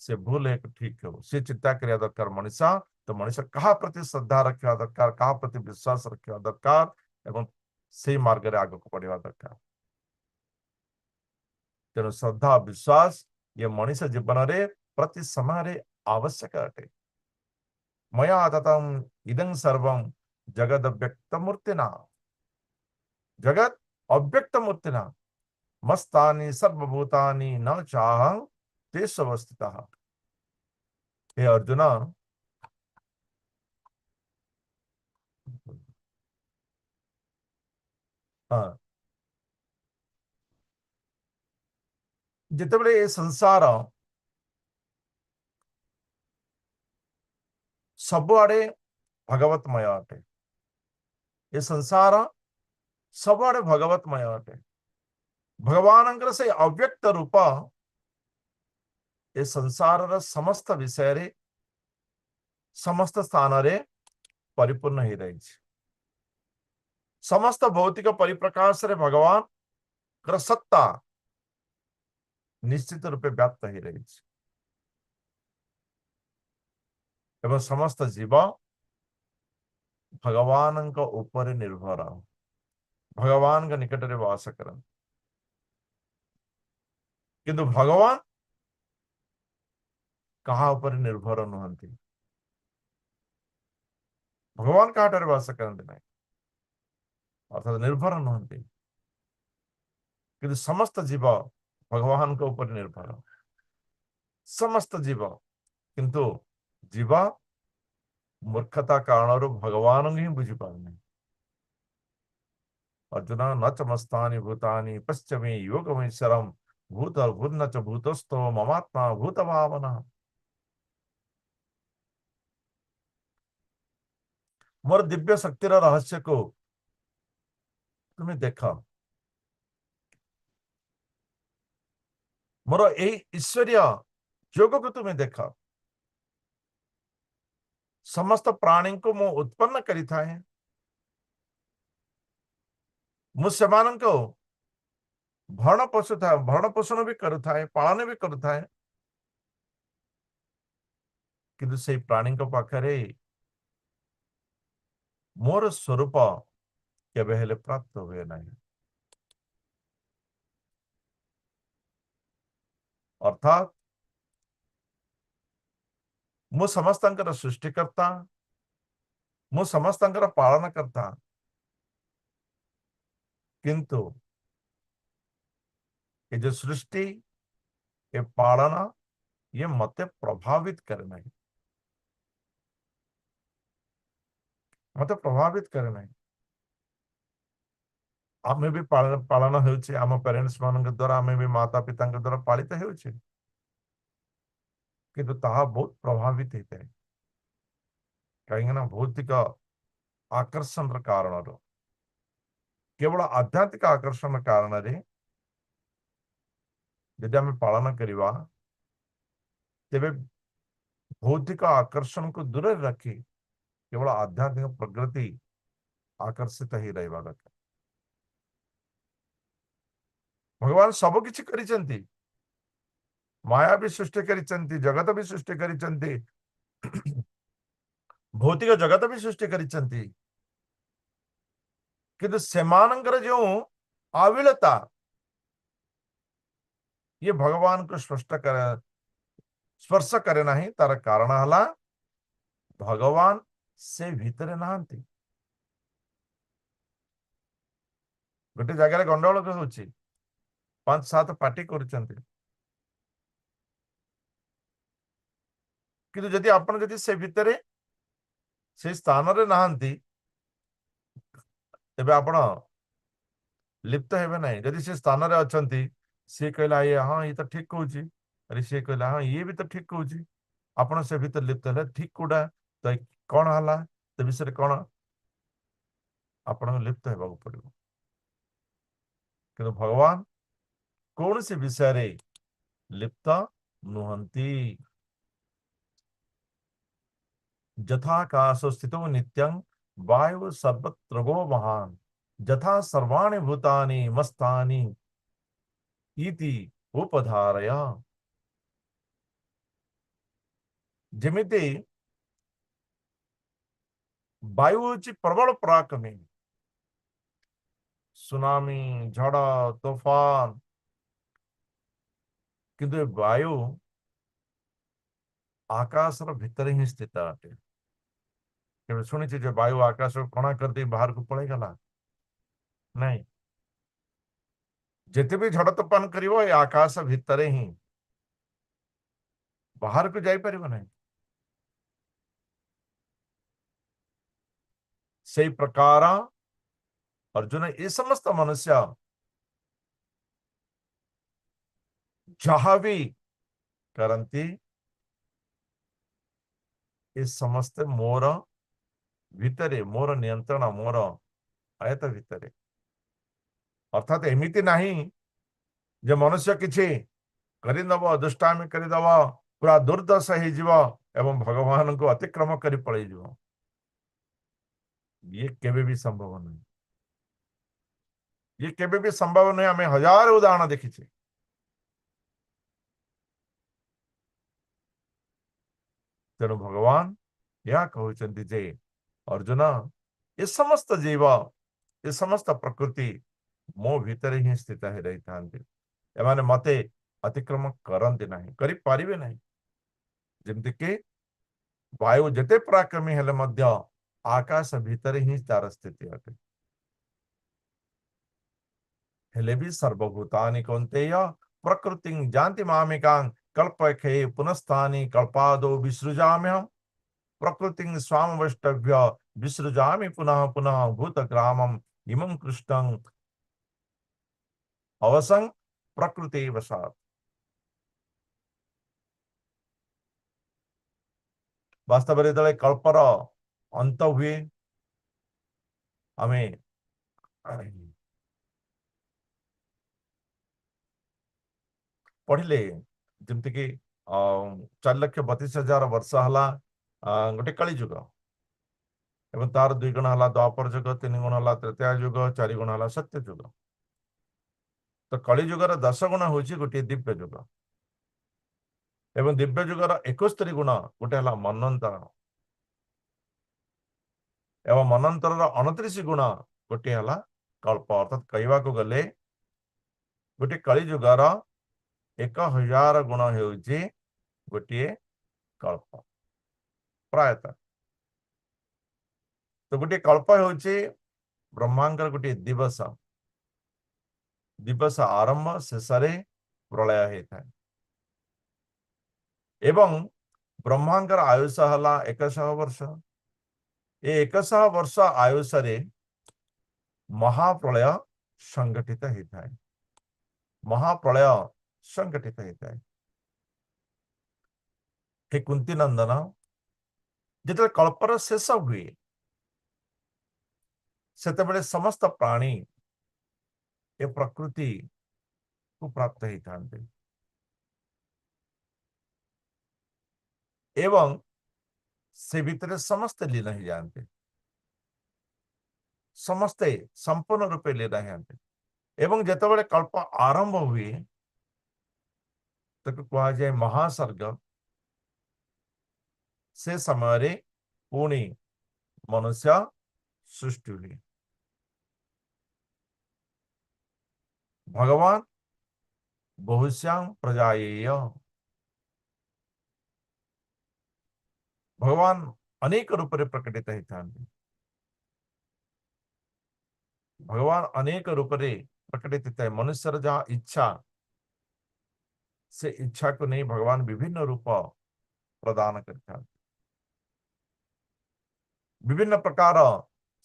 Speaker 1: ସେ ଭୁଲ ଏକ ଠିକ ହଉ, ସେ ଚିନ୍ତା କରିବା ଦରକାର ମଣିଷ। ତ ମଣିଷ କାହା ପ୍ରତି ଶ୍ରଦ୍ଧା ରଖିବା ଦରକାର, କାହା ପ୍ରତି ବିଶ୍ୱାସ ରଖିବା ଦରକାର ଏବଂ ସେଇ ମାର୍ଗରେ ଆଗକୁ ବଢିବା ଦରକାର। ତେଣୁ ଶ୍ରଦ୍ଧା ବିଶ୍ୱାସ ଇଏ ମଣିଷ ଜୀବନରେ ପ୍ରତି ସମୟରେ ଆବଶ୍ୟକ ଅଟେ। ମୟା ତତଂ ଇଦଂ ସର୍ବଂ ଜଗଦ ବ୍ୟକ୍ତ ମୂର୍ତ୍ତିନା, ଜଗତ ଅବ୍ୟକ୍ତ ମୂର୍ତ୍ତିନା ମସ୍ତାନି ସର୍ବଭୂତାନି ନ ଚାହଂ ତେଷୁ ଅବସ୍ଥିତଃ। ହେ ଅର୍ଜୁନ, ହଁ, ଯେତେବେଳେ ଏ ସଂସାର ସବୁଆଡେ ଭଗବତମୟ ଅଟେ, ଏ ସଂସାର ସବୁଆଡେ ଭଗବତମୟ ଅଟେ, ଭଗବାନଙ୍କର ସେଇ ଅବ୍ୟକ୍ତ ରୂପ ଏ ସଂସାରର ସମସ୍ତ ବିଷୟରେ ସମସ୍ତ ସ୍ଥାନରେ ପରିପୂର୍ଣ୍ଣ ହେଇ ରହିଛି। ସମସ୍ତ ଭୌତିକ ପରିପ୍ରକାଶରେ ଭଗବାନଙ୍କର ସତ୍ତା ନିଶ୍ଚିତ ରୂପେ ବ୍ୟାପ୍ତ ହେଇ ରହିଛି ଏବଂ ସମସ୍ତ ଜୀବ ଭଗବାନଙ୍କ ଉପରେ ନିର୍ଭର, ଭଗବାନଙ୍କ ନିକଟରେ ବାସ କରନ୍ତି। କିନ୍ତୁ ଭଗବାନ କାହା ଉପରେ ନିର୍ଭର ନୁହନ୍ତି। ଭଗବାନ କାହାଠାରେ ବାସ କରନ୍ତି ନାହିଁ, ଅର୍ଥାତ ନିର୍ଭର ନୁହନ୍ତି। କିନ୍ତୁ ସମସ୍ତ ଜୀବ ଭଗବାନଙ୍କ ଉପରେ ନିର୍ଭର, ସମସ୍ତ ଜୀବ। କିନ୍ତୁ ଜୀବ ମୂର୍ଖତା କାରଣରୁ ଭଗବାନଙ୍କୁ ହିଁ ବୁଝିପାରୁନି। ଅର୍ଜୁନ ନ ଚମସ୍ତାନି ଭୂତାନି ପଶ୍ଚମେ ଯୋଗମୈଶ୍ୱରମ ଭୂତ ଭୂର୍ଣ୍ଣ ଚ ଭୂତସ୍ଥୋ ମମାତ୍ମା ଭୂତ ଭାବନା। ମୋର ଦିବ୍ୟ ଶକ୍ତିର ରହସ୍ୟକୁ ତୁମେ ଦେଖ। ମୋର ଏଇ ଈଶ୍ୱରୀୟ ଯୋଗକୁ ତୁମେ ଦେଖ। ସମସ୍ତ ପ୍ରାଣୀଙ୍କୁ ମୁଁ ଉତ୍ପନ୍ନ କରିଥାଏ, ମୁଁ ସେମାନଙ୍କୁ ଭରଣ ପୋଷୁଥାଏ, ଭରଣ ପୋଷଣ ବି କରୁଥାଏ, ପାଳନ ବି କରୁଥାଏ। କିନ୍ତୁ ସେଇ ପ୍ରାଣୀଙ୍କ ପାଖରେ ମୋର ସ୍ୱରୂପ କେବେ ହେଲେ ପ୍ରାପ୍ତ ହୁଏ ନାହିଁ। ଅର୍ଥାତ୍ ମୁଁ ସମସ୍ତଙ୍କର ସୃଷ୍ଟିକର୍ତ୍ତା, ମୁଁ ସମସ୍ତଙ୍କର ପାଳନକର୍ତ୍ତା, କିନ୍ତୁ ଏ ଯୋଉ ସୃଷ୍ଟି, ଏ ପାଳନ, ଇଏ ମତେ ପ୍ରଭାବିତ କରେ ନାହିଁ, ମତେ ପ୍ରଭାବିତ କରେ ନାହିଁ। ଆମେ ବି ପାଳନ ହେଉଛି ଆମ ପ୍ୟାରେଣ୍ଟସ ମାନଙ୍କ ଦ୍ୱାରା, ଆମେ ବି ମାତା ପିତାଙ୍କ ଦ୍ୱାରା ପାଳିତ ହେଉଛେ, କିନ୍ତୁ ତାହା ବହୁତ ପ୍ରଭାବିତ ହେଇଥାଏ। କାହିଁକି ନା ଭୌତିକ ଆକର୍ଷଣର କାରଣରୁ, କେବଳ ଆଧ୍ୟାତ୍ମିକ ଆକର୍ଷଣ କାରଣରେ ଯଦି ଆମେ ପାଳନ କରିବା, ତେବେ ଭୌତିକ ଆକର୍ଷଣକୁ ଦୂରରେ ରଖି କେବଳ ଆଧ୍ୟାତ୍ମିକ ପ୍ରଗତି ଆକର୍ଷିତ ହେଇ ରହିବା ଦରକାର। ଭଗବାନ ସବୁ କିଛି କରିଛନ୍ତି, ମାୟା ବି ସୃଷ୍ଟି କରିଛନ୍ତି, ଜଗତ ବି ସୃଷ୍ଟି କରିଛନ୍ତି, ଭୌତିକ ଜଗତ ବି ସୃଷ୍ଟି କରିଛନ୍ତି, କିନ୍ତୁ ସେମାନଙ୍କର ଯେଉଁ ଆବିଳତା, ଇଏ ଭଗବାନଙ୍କୁ ସ୍ପର୍ଶ କରେ ନାହିଁ। ତାର କାରଣ ହେଲା ଭଗବାନ ସେ ଭିତରେ ନାହାନ୍ତି। ଗୋଟେ ଜାଗାରେ ଗଣ୍ଡଗୋଳ ହଉଛି, 5-7 ପାର୍ଟି କରୁଛନ୍ତି, କିନ୍ତୁ ଯଦି ଆପଣ ଯଦି ସେ ଭିତରେ ସେ ସ୍ଥାନରେ ନାହାନ୍ତି, ତେବେ ଆପଣ ଲିପ୍ତ ହେବେ ନାହିଁ। ଯଦି ସେ ସ୍ଥାନରେ ଅଛନ୍ତି, ସିଏ କହିଲା ଇଏ ହଁ ଇଏ ତ ଠିକ କହୁଛି, ଆରେ ସିଏ କହିଲା ହଁ ଇଏ ବି ତ ଠିକ କହୁଛି, ଆପଣ ସେ ଭିତରେ ଲିପ୍ତ ହେଲେ ଠିକ କୋଉଟା, ତ କଣ ହେଲା, ସେ ବିଷୟରେ କଣ, ଆପଣଙ୍କୁ ଲିପ୍ତ ହେବାକୁ ପଡିବ। କିନ୍ତୁ ଭଗବାନ କୌଣସି ବିଷୟରେ ଲିପ୍ତ ନୁହନ୍ତି। ଯଥାକାଶ ସ୍ଥିତୋ ନିତ୍ୟଂ ବାୟୁ ସର୍ବତ୍ର ଗୋ ମହାନ ଯଥା ସର୍ବାଣୀ ଭୂତାନି ମସ୍ତାନି ଇତି ଉପଧାରୟ। ଯେମିତି ବାୟୁ ହଉଛି ପ୍ରବଳ ପରାକ୍ରମୀ, ସୁନାମି, ଝଡ଼, ତୋଫାନ, କିନ୍ତୁ ଏ ବାୟୁ ଆକାଶର ଭିତରେ ହିଁ ସ୍ଥିତ ଅଟେ। କେବେ ଶୁଣିଛି ଯେ ବାୟୁ ଆକାଶକୁ କଣା କରିଦେଇ ବାହାରକୁ ପଳେଇଗଲା? ନାଇଁ, ଯେତେ ବି ଝଡ଼ ତୋଫାନ କରିବ ଏ ଆକାଶ ଭିତରେ ହିଁ, ବାହାରକୁ ଯାଇପାରିବ ନାହିଁ। ସେଇ ପ୍ରକାର ଅର୍ଜୁନ ଏ ସମସ୍ତ ମନୁଷ୍ୟ ଯାହା ବି କରନ୍ତି, ଏ ସମସ୍ତେ ମୋର ଭିତରେ, ମୋର ନିୟନ୍ତ୍ରଣ, ମୋର ଆୟତ ଭିତରେ। ଅର୍ଥାତ ଏମିତି ନାହିଁ ଯେ ମନୁଷ୍ୟ କିଛି କରିଦବ, ଦୁଷ୍ଟାମି କରିଦବ, ପୁରା ଦୁର୍ଦ୍ଦଶା ହେଇଯିବ ଏବଂ ଭଗବାନଙ୍କୁ ଅତିକ୍ରମ କରି ପଳେଇଯିବ, ଇଏ କେବେ ବି ସମ୍ଭବ ନୁହେଁ। ଇଏ କେବେ ବି ସମ୍ଭବ ନୁହେଁ। ଆମେ ହଜାର ଉଦାହରଣ ଦେଖିଛେ। ତେଣୁ ଭଗବାନ ଏହା କହୁଛନ୍ତି ଯେ ଅର୍ଜୁନ, ଏ ସମସ୍ତ ଜୀବ, ଏ ସମସ୍ତ ପ୍ରକୃତି ମୋ ଭିତରେ ହିଁ ସ୍ଥିତ ହେଇ ରହିଥାନ୍ତି। ଏମାନେ ମତେ ଅତିକ୍ରମ କରନ୍ତି ନାହିଁ, କରିପାରିବେ ନାହିଁ। ଯେମିତିକି ବାୟୁ ଯେତେ ପରାକ୍ରମୀ ହେଲେ ମଧ୍ୟ ଆକାଶ ଭିତରେ ହିଁ ତାର ସ୍ଥିତି ଅଟେ। ହେଲେ ବି ସର୍ବଭୂତାନି କୌନ୍ତେୟ ପ୍ରକୃତିଂ ଯାନ୍ତି ମାମିକାଂ କଳ୍ପକ୍ଷେ ପୁନସ୍ଥାନି କଳ୍ପାଦୌ ବିସୃଜାମ୍ୟହम् ପ୍ରକୃତିଂ ସ୍ୱାମବଷ୍ଟଭ୍ୟ ବିସୃଜାମି ପୁନଃ ପୁନଃ ଭୂତଗ୍ରାମମ୍ ଇମଂ କୃଷ୍ଣଂ ଅବସଂ ପ୍ରକୃତି ବଶାତ୍। ବାସ୍ତବରେ ଯେତେବେଳେ କଳ୍ପର ଅନ୍ତ ହୁଏ, ଆମେ ପଢିଲେ ଯେମିତିକି 4,32,000 ବର୍ଷ ହେଲା ଗୋଟେ କଳିଯୁଗ, ଏବଂ ତାର 2 ଗୁଣ ହେଲା ଦ୍ୱାପର ଯୁଗ, 3 ଗୁଣ ହେଲା ତ୍ରେତୟା ଯୁଗ, 4 ଗୁଣ ହେଲା ସତ୍ୟ ଯୁଗ। ତ କଳିଯୁଗର 10 ଗୁଣ ହଉଛି ଗୋଟିଏ ଦିବ୍ୟ ଯୁଗ, ଏବଂ ଦିବ୍ୟ ଯୁଗର 71 ଗୁଣ ଗୋଟେ ହେଲା ମନ୍ୱନ୍ତର, ଏବଂ ମନ୍ୱନ୍ତରର 29 ଗୁଣ ଗୋଟିଏ ହେଲା କଳ୍ପ। ଅର୍ଥାତ୍ କହିବାକୁ ଗଲେ ଗୋଟିଏ କଳିଯୁଗର 1000 ଗୁଣ ହେଉଛି ଗୋଟିଏ କଳ୍ପ ପ୍ରାୟତଃ। ତ ଗୋଟିଏ କଳ୍ପ ହେଉଛି ବ୍ରହ୍ମାଙ୍କର ଗୋଟିଏ ଦିବସ। ଦିବସ ଆରମ୍ଭ, ଶେଷରେ ପ୍ରଳୟ ହେଇଥାଏ। ଏବଂ ବ୍ରହ୍ମାଙ୍କର ଆୟୁଷ ହେଲା 100 ବର୍ଷ। ଏ 100 ବର୍ଷ ଆୟୁଷରେ ମହାପ୍ରଳୟ ସଂଗଠିତ ହେଇଥାଏ। ମହାପ୍ରଳୟ ସଂଗଠିତ ହେଇଥାଏ। ହେ କୁନ୍ତି ନନ୍ଦନ, ଯେତେବେଳେ କଳ୍ପର ଶେଷ ହୁଏ ସେତେବେଳେ ସମସ୍ତ ପ୍ରାଣୀ ଏ ପ୍ରକୃତିକୁ ପ୍ରାପ୍ତ ହେଇଥାନ୍ତି ଏବଂ ସେ ଭିତରେ ସମସ୍ତେ ଲୀନ ହେଇଯାଆନ୍ତି, ସମସ୍ତେ ସମ୍ପୂର୍ଣ୍ଣ ରୂପେ ଲୀନ ହେଇଯାଆନ୍ତି। ଏବଂ ଯେତେବେଳେ କଳ୍ପ ଆରମ୍ଭ ହୁଏ ତାକୁ କୁହାଯାଏ ମହାସର୍ଗ। ସେ ସମୟରେ ପୁଣି ମନୁଷ୍ୟ ସୃଷ୍ଟି ହୁଏ। ଭଗବାନ ବହୁଶ୍ୟାମ ପ୍ରଜାୟେୟ, ଭଗବାନ ଅନେକ ରୂପରେ ପ୍ରକଟିତ ହେଇଥାନ୍ତି। ଭଗବାନ ଅନେକ ରୂପରେ ପ୍ରକଟିତ ହେଇଥାଏ। ମନୁଷ୍ୟର ଯାହା ଇଚ୍ଛା, ସେ ଇଚ୍ଛାକୁ ନେଇ ଭଗବାନ ବିଭିନ୍ନ ରୂପ ପ୍ରଦାନ କରିଥାନ୍ତି, ବିଭିନ୍ନ ପ୍ରକାର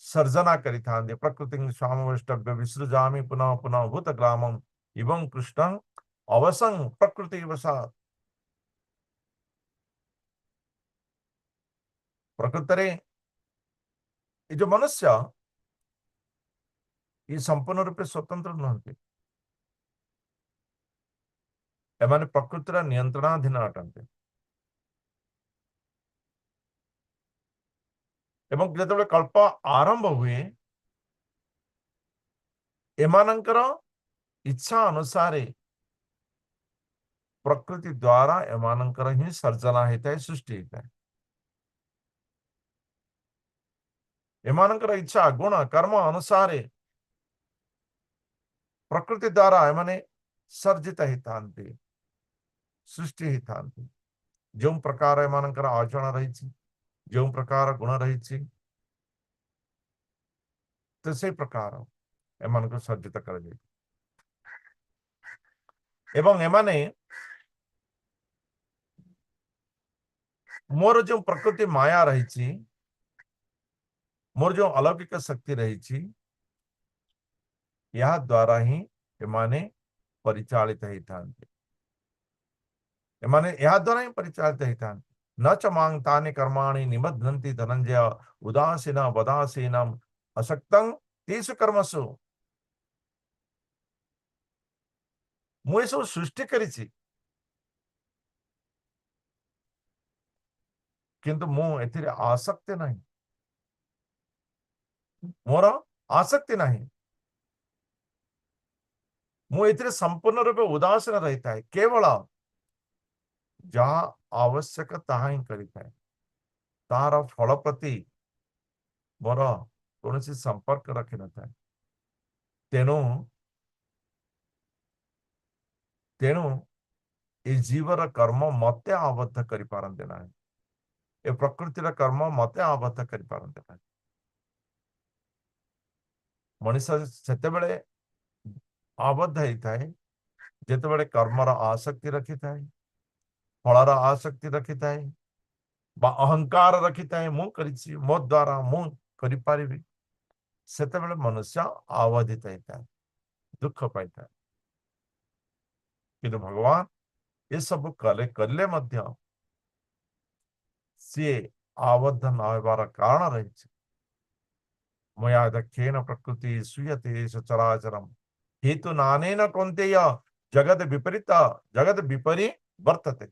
Speaker 1: ସର୍ଜନା କରିଥାନ୍ତି। ପ୍ରକୃତି ସ୍ୱାମବୈଷ୍ଣବ୍ୟ ବିସୃଜାମି ପୁନଃ ପୁନଃ ଭୂତଗ୍ରାମମ୍ ଏବଂ କୃଷ୍ଣଂ ଅବସଂ ପ୍ରକୃତି ବଶାତ୍। ପ୍ରକୃତରେ ଏ ଯୋଉ ମନୁଷ୍ୟ, ଇଏ ସମ୍ପୂର୍ଣ୍ଣ ରୂପେ ସ୍ୱତନ୍ତ୍ର ନୁହନ୍ତି। ଏମାନେ ପ୍ରକୃତିର ନିୟନ୍ତ୍ରଣାଧୀନ ଅଟନ୍ତି। ଏବଂ ଯେତେବେଳେ କଳ୍ପ ଆରମ୍ଭ ହୁଏ ଏମାନଙ୍କର ଇଚ୍ଛା ଅନୁସାରେ ପ୍ରକୃତି ଦ୍ୱାରା ଏମାନଙ୍କର ହିଁ ସର୍ଜନା ହେଇଥାଏ, ସୃଷ୍ଟି ହେଇଥାଏ। ଏମାନଙ୍କର ଇଚ୍ଛା, ଗୁଣ, କର୍ମ ଅନୁସାରେ ପ୍ରକୃତି ଦ୍ୱାରା ଏମାନେ ସର୍ଜିତ ହେଇଥାନ୍ତି, ସୃଷ୍ଟି ହେଇଥାନ୍ତି। ଯେଉଁ ପ୍ରକାର ଏମାନଙ୍କର ଆଚରଣ ରହିଛି, ଯେଉଁ ପ୍ରକାର ଗୁଣ ରହିଛି, ତ ସେଇ ପ୍ରକାର ଏମାନଙ୍କୁ ସର୍ଜିତ କରାଯାଇଛି। ଏବଂ ଏମାନେ ମୋର ଯେଉଁ ପ୍ରକୃତି ମାୟା ରହିଛି, ମୋର ଯେଉଁ ଅଲୌକିକ ଶକ୍ତି ରହିଛି, ଏହା ଦ୍ୱାରା ହିଁ ଏମାନେ ପରିଚାଳିତ ହେଇଥାନ୍ତି। ଏମାନେ ଏହା ଦ୍ୱାରା ହିଁ ପରିଚାଳିତ ହେଇଥାନ୍ତି। ନ ଚ ମାଂ ତାନି କର୍ମାଣି ନିବଧ୍ନନ୍ତି ଧନଞ୍ଜୟ ଉଦାସୀନ ବଦାସୀନମ ଅଶକ୍ତଂ ତେଷୁ କର୍ମସୁ। ମୁଁ ଏସବୁ ସୃଷ୍ଟି କରିଛି, କିନ୍ତୁ ମୁଁ ଏଥିରେ ଆସକ୍ତି ନାହିଁ, ମୋର ଆସକ୍ତି ନାହିଁ। ମୁଁ ଏଥିରେ ସମ୍ପୂର୍ଣ୍ଣ ରୂପେ ଉଦାସୀନ ରହିଥାଏ, କେବଳ ଯାହା ଆବଶ୍ୟକ ତାହା ହିଁ କରିଥାଏ। ତାହାର ଫଳ ପ୍ରତି ମୋର କୌଣସି ସମ୍ପର୍କ ରଖିନଥାଏ। ତେଣୁ ତେଣୁ ଏ ଜୀବର କର୍ମ ମତେ ଆବଦ୍ଧ କରିପାରନ୍ତି ନାହିଁ, ଏ ପ୍ରକୃତିର କର୍ମ ମତେ ଆବଦ୍ଧ କରିପାରନ୍ତି ନାହିଁ। ମଣିଷ ସେତେବେଳେ ଆବଦ୍ଧ ହେଇଥାଏ ଯେତେବେଳେ କର୍ମର ଆସକ୍ତି ରଖିଥାଏ, ଫଳର ଆସକ୍ତି ରଖିଥାଏ ବା ଅହଙ୍କାର ରଖିଥାଏ, ମୁଁ କରିଛି, ମୋ ଦ୍ଵାରା ମୁଁ କରିପାରିବି। ସେତେବେଳେ ମନୁଷ୍ୟ ଆବଦ୍ଧିତ ହେଇଥାଏ, ଦୁଃଖ ପାଇଥାଏ। କିନ୍ତୁ ଭଗବାନ ଏସବୁ କଲେ କଲେ ମଧ୍ୟ ସିଏ ଆବଦ୍ଧ ନ ହେବାର କାରଣ ରହିଛି। ମୟା ଦକ୍ଷେଣ ପ୍ରକୃତି ସୂୟତେ ସଚରାଚରମ ହେତୁ ନାନେନ କୌନ୍ତେୟ ଜଗତ ବିପରୀତ ଜଗତ ବିପରୀ ବର୍ତ୍ତତେ।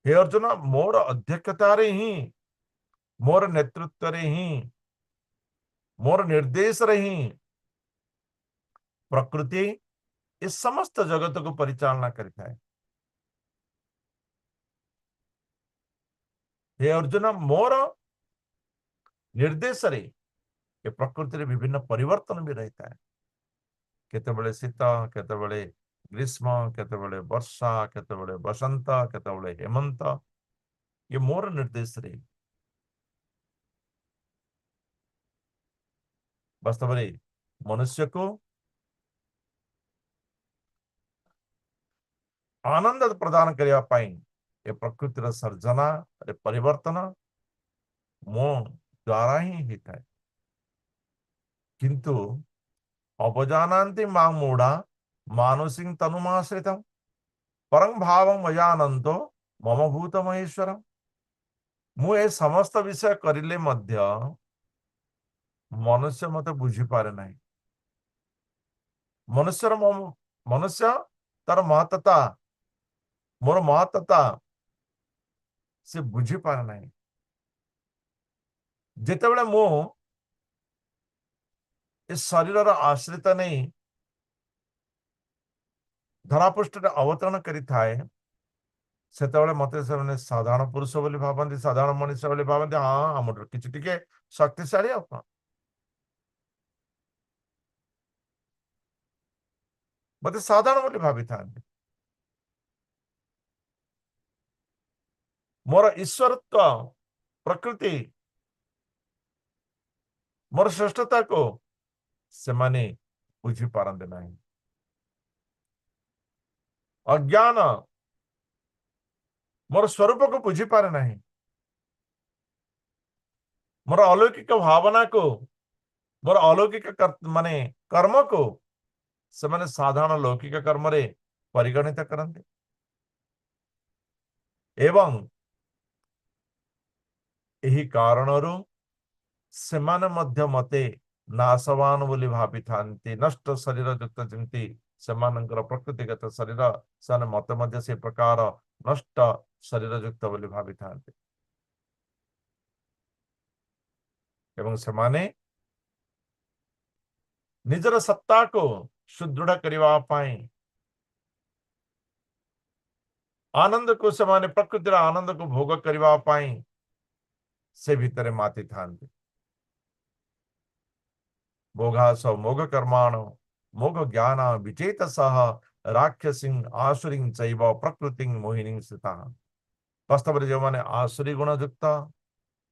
Speaker 1: ହେ ଅର୍ଜୁନ, ମୋର ଅଧ୍ୟକ୍ଷତାରେ ହିଁ, ମୋର ନେତୃତ୍ୱରେ ହିଁ, ମୋର ନିର୍ଦ୍ଦେଶରେ ହିଁ ପ୍ରକୃତି ଏ ସମସ୍ତ ଜଗତକୁ ପରିଚାଳନା କରିଥାଏ। ହେ ଅର୍ଜୁନ, ମୋର ନିର୍ଦ୍ଦେଶରେ ଏ ପ୍ରକୃତିରେ ବିଭିନ୍ନ ପରିବର୍ତ୍ତନ ବି ରହିଥାଏ। କେତେବେଳେ ଶୀତ, କେତେବେଳେ ଗ୍ରୀଷ୍ମ, କେତେବେଳେ ବର୍ଷା, କେତେବେଳେ ବସନ୍ତ, କେତେବେଳେ ହେମନ୍ତ, ଇଏ ମୋର ନିର୍ଦ୍ଦେଶରେ। ବାସ୍ତବରେ ମନୁଷ୍ୟକୁ ଆନନ୍ଦ ପ୍ରଦାନ କରିବା ପାଇଁ ଏ ପ୍ରକୃତିର ସର୍ଜନା ପରିବର୍ତ୍ତନ ମୋ ଦ୍ୱାରା ହିଁ ହେଇଥାଏ। କିନ୍ତୁ ଅବଜାନାନ୍ତି ମା ମୂଢା ମାନସିଂ ତନୁମାଶ୍ରିତಂ ପରଂ ଭାବଂ ଅଜାନନ୍ତୋ ମମ ଭୂତ ମହେଶ୍ୱରಂ। ମୁଁ ଏ ସମସ୍ତ ବିଷୟ କରିଲେ ମଧ୍ୟ ମନୁଷ୍ୟ ମତେ ବୁଝିପାରେ ନାହିଁ। ମନୁଷ୍ୟର ମନୁଷ୍ୟ ତାର ମହତ୍ତତା, ମୋର ମହତ୍ତତା ସେ ବୁଝିପାରେ ନାହିଁ। ଯେତେବେଳେ ମୁଁ ଏ ଶରୀରର ଆଶ୍ରିତ ନେଇ ଧରାପୃଷ୍ଠରେ ଅବତରଣ କରିଥାଏ, ସେତେବେଳେ ମତେ ସେମାନେ ସାଧାରଣ ପୁରୁଷ ବୋଲି ଭାବନ୍ତି, ସାଧାରଣ ମଣିଷ ବୋଲି ଭାବନ୍ତି। ହଁ, ଆମଠୁ କିଛି ଟିକେ ଶକ୍ତିଶାଳୀ ଆଉ କଣ। ମତେ ସାଧାରଣ ବୋଲି ଭାବିଥାନ୍ତି। ମୋର ଈଶ୍ୱରତ୍ୱ ପ୍ରକୃତି, ମୋର ଶ୍ରେଷ୍ଠତାକୁ ସେମାନେ ବୁଝିପାରନ୍ତି ନାହିଁ। ଅଜ୍ଞାନ ମୋର ସ୍ୱରୂପକୁ ବୁଝିପାରେ ନାହିଁ। ମୋର ଅଲୌକିକ ଭାବନାକୁ, ମୋର ଅଲୌକିକ ମାନେ କର୍ମକୁ ସେମାନେ ସାଧାରଣ ଲୌକିକ କର୍ମରେ ପରିଗଣିତ କରନ୍ତି ଏବଂ ଏହି କାରଣରୁ ସେମାନେ ମଧ୍ୟ ମତେ ନାଶବାନ ବୋଲି ଭାବିଥାନ୍ତି। ନଷ୍ଟ ଶରୀର ଯୁକ୍ତ ଯେମିତି ସେମାନଙ୍କର ପ୍ରକୃତିଗତ ଶରୀର, ସେମାନେ ମତେ ମଧ୍ୟ ସେ ପ୍ରକାର ନଷ୍ଟ ଶରୀର ଯୁକ୍ତ ବୋଲି ଭାବିଥାନ୍ତି ଏବଂ ସେମାନେ ନିଜର ସତ୍ତାକୁ ସୁଦୃଢ କରିବା ପାଇଁ ଆନନ୍ଦକୁ, ସେମାନେ ପ୍ରକୃତିର ଆନନ୍ଦକୁ ଭୋଗ କରିବା ପାଇଁ ସେ ଭିତରେ ମାତିଥାନ୍ତି। ଭୋଗାସ ମୋଘ କର୍ମାଣ ମୋଘ ଜ୍ଞାନ ବିଚେତ ସହ ରାକ୍ଷସୀଂ ଆସୁରୀଂ ଚୈବ ପ୍ରକୃତିଂ ମୋହିନୀଂ ସ୍ଥିତାଃ। ବାସ୍ତବରେ ଯେଉଁମାନେ ଆସୁରୀ ଗୁଣ ଯୁକ୍ତ,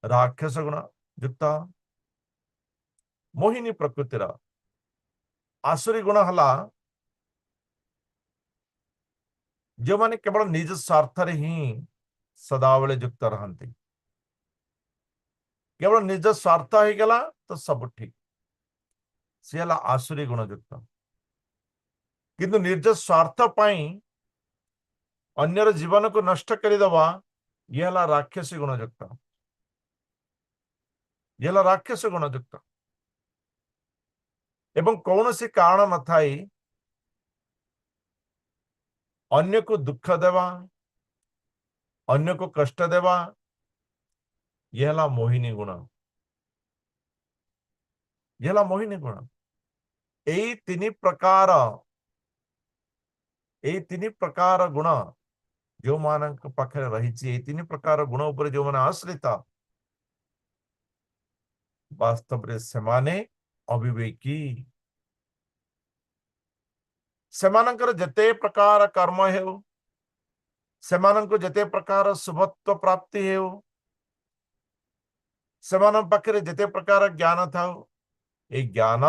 Speaker 1: ରାକ୍ଷସ ଗୁଣ ଯୁକ୍ତ, ମୋହିନୀ ପ୍ରକୃତିର ଆସୁରୀ ଗୁଣ ହେଲା ଯେଉଁମାନେ କେବଳ ନିଜ ସ୍ୱାର୍ଥରେ ହିଁ ସଦାବେଳେ ଯୁକ୍ତ ରହନ୍ତି। କେବଳ ନିଜ ସ୍ୱାର୍ଥ ହେଇଗଲା ତ ସବୁ ଠିକ, ସିଏ ହେଲା ଆସୁରୀ ଗୁଣଯୁକ୍ତ। କିନ୍ତୁ ନିଜ ସ୍ୱାର୍ଥ ପାଇଁ ଅନ୍ୟର ଜୀବନକୁ ନଷ୍ଟ କରିଦେବା, ଇଏ ହେଲା ରାକ୍ଷସୀ ଗୁଣଯୁକ୍ତ, ଇଏ ହେଲା ରାକ୍ଷସ ଗୁଣଯୁକ୍ତ। ଏବଂ କୌଣସି କାରଣ ନଥାଇ ଅନ୍ୟକୁ ଦୁଃଖ ଦେବା, ଅନ୍ୟକୁ କଷ୍ଟ ଦେବା, ଇଏ ହେଲା ମୋହିନୀ ଗୁଣ, ଇଏ ହେଲା ମୋହିନୀ ଗୁଣ। ଏଇ ତିନି ପ୍ରକାର, ଏଇ ତିନି ପ୍ରକାର ଗୁଣ ଯେଉଁମାନଙ୍କ ପାଖରେ ରହିଛି, ଏଇ ତିନି ପ୍ରକାର ଗୁଣ ଉପରେ ଯେଉଁମାନେ ଆଶ୍ରିତ, ବାସ୍ତବରେ ସେମାନେ ଅବିବେକୀ। ସେମାନଙ୍କର ଯେତେ ପ୍ରକାର କର୍ମ ହେଉ, ସେମାନଙ୍କୁ ଯେତେ ପ୍ରକାର ଶୁଭତ୍ୱ ପ୍ରାପ୍ତି ହେଉ, ସେମାନଙ୍କ ପାଖରେ ଯେତେ ପ୍ରକାର ଜ୍ଞାନ ଥାଉ, ଏଇ ଜ୍ଞାନ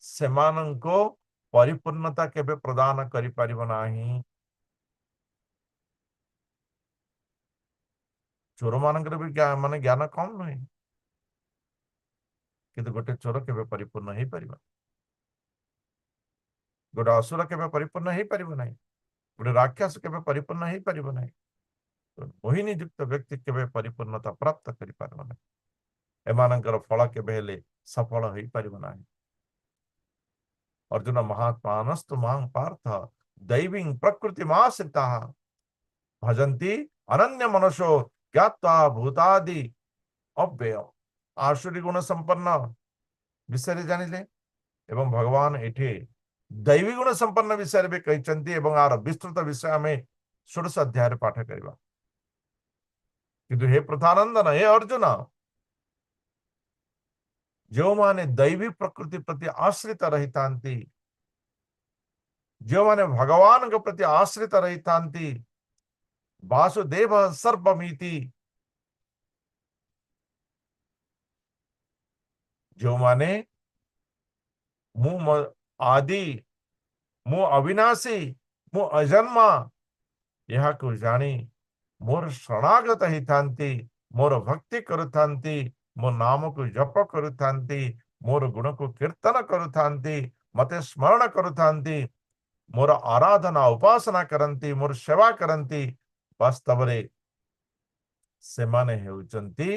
Speaker 1: ସେମାନଙ୍କୁ ପରିପୂର୍ଣ୍ଣତା କେବେ ପ୍ରଦାନ କରିପାରିବ ନାହିଁ। ଚୋରମାନଙ୍କର ବି ମାନେ ଜ୍ଞାନ କମ ନୁହେଁ, କିନ୍ତୁ ଗୋଟେ ଚୋର କେବେ ପରିପୂର୍ଣ୍ଣ ହେଇପାରିବ, ଗୋଟେ ଅସୁର କେବେ ପରିପୂର୍ଣ୍ଣ ହେଇପାରିବ ନାହିଁ, ଗୋଟେ ରାକ୍ଷସ କେବେ ପରିପୂର୍ଣ୍ଣ ହେଇପାରିବ ନାହିଁ, ମୋହିନୀ ଯୁକ୍ତ ବ୍ୟକ୍ତି କେବେ ପରିପୂର୍ଣ୍ଣତା ପ୍ରାପ୍ତ କରିପାରିବ ନାହିଁ। ଏମାନଙ୍କର ଫଳ କେବେ ହେଲେ ସଫଳ ହେଇପାରିବ ନାହିଁ। ଅର୍ଜୁନ ମହାତ୍ମାନସ୍ତୁ ମାଂ ପାର୍ଥ ଦୈବୀଂ ପ୍ରକୃତି ମାଶ୍ରିତାଃ ଭଜନ୍ତି ଅନନ୍ୟ ମନସୋ ଜ୍ଞାତ୍ୱା ଭୂତାଦି ଅବ୍ୟୟ। ଆସୁରୀ ଗୁଣ ସମ୍ପନ୍ନ ବିଷୟରେ ଜାଣିଲେ ଏବଂ ଭଗବାନ ଏଠି ଦୈବୀ ଗୁଣ ସମ୍ପନ୍ନ ବିଷୟରେ ବି କହିଛନ୍ତି ଏବଂ ଆର ବିସ୍ତୃତ ବିଷୟ ଆମେ ଷୋଡ଼ଶ ଅଧ୍ୟାୟରେ ପାଠ କରିବା। କିନ୍ତୁ ହେ ପ୍ରଧାନନ୍ଦନ, ହେ ଅର୍ଜୁନ, ଯେଉଁମାନେ ଦୈବୀ ପ୍ରକୃତି ପ୍ରତି ଆଶ୍ରିତ ରହିଥାନ୍ତି, ଯେଉଁମାନେ ଭଗବାନଙ୍କ ପ୍ରତି ଆଶ୍ରିତ ରହିଥାନ୍ତି, ବାସୁଦେବ ସର୍ବମିତି, ଯେଉଁମାନେ ମୁଁ ଆଦି, ମୁଁ ଅବିନାଶୀ, ମୁଁ ଅଜନ୍ମା, ଏହାକୁ ଜାଣି ମୋର ଶରଣାଗତ ହେଇଥାନ୍ତି, ମୋର ଭକ୍ତି କରୁଥାନ୍ତି, ମୋ ନାମକୁ ଜପ କରୁଥାନ୍ତି, ମୋର ଗୁଣକୁ କୀର୍ତ୍ତନ କରୁଥାନ୍ତି, ମତେ ସ୍ମରଣ କରୁଥାନ୍ତି, ମୋର ଆରାଧନା ଉପାସନା କରନ୍ତି, ମୋର ସେବା କରନ୍ତି, ବାସ୍ତବରେ ସେମାନେ ହେଉଛନ୍ତି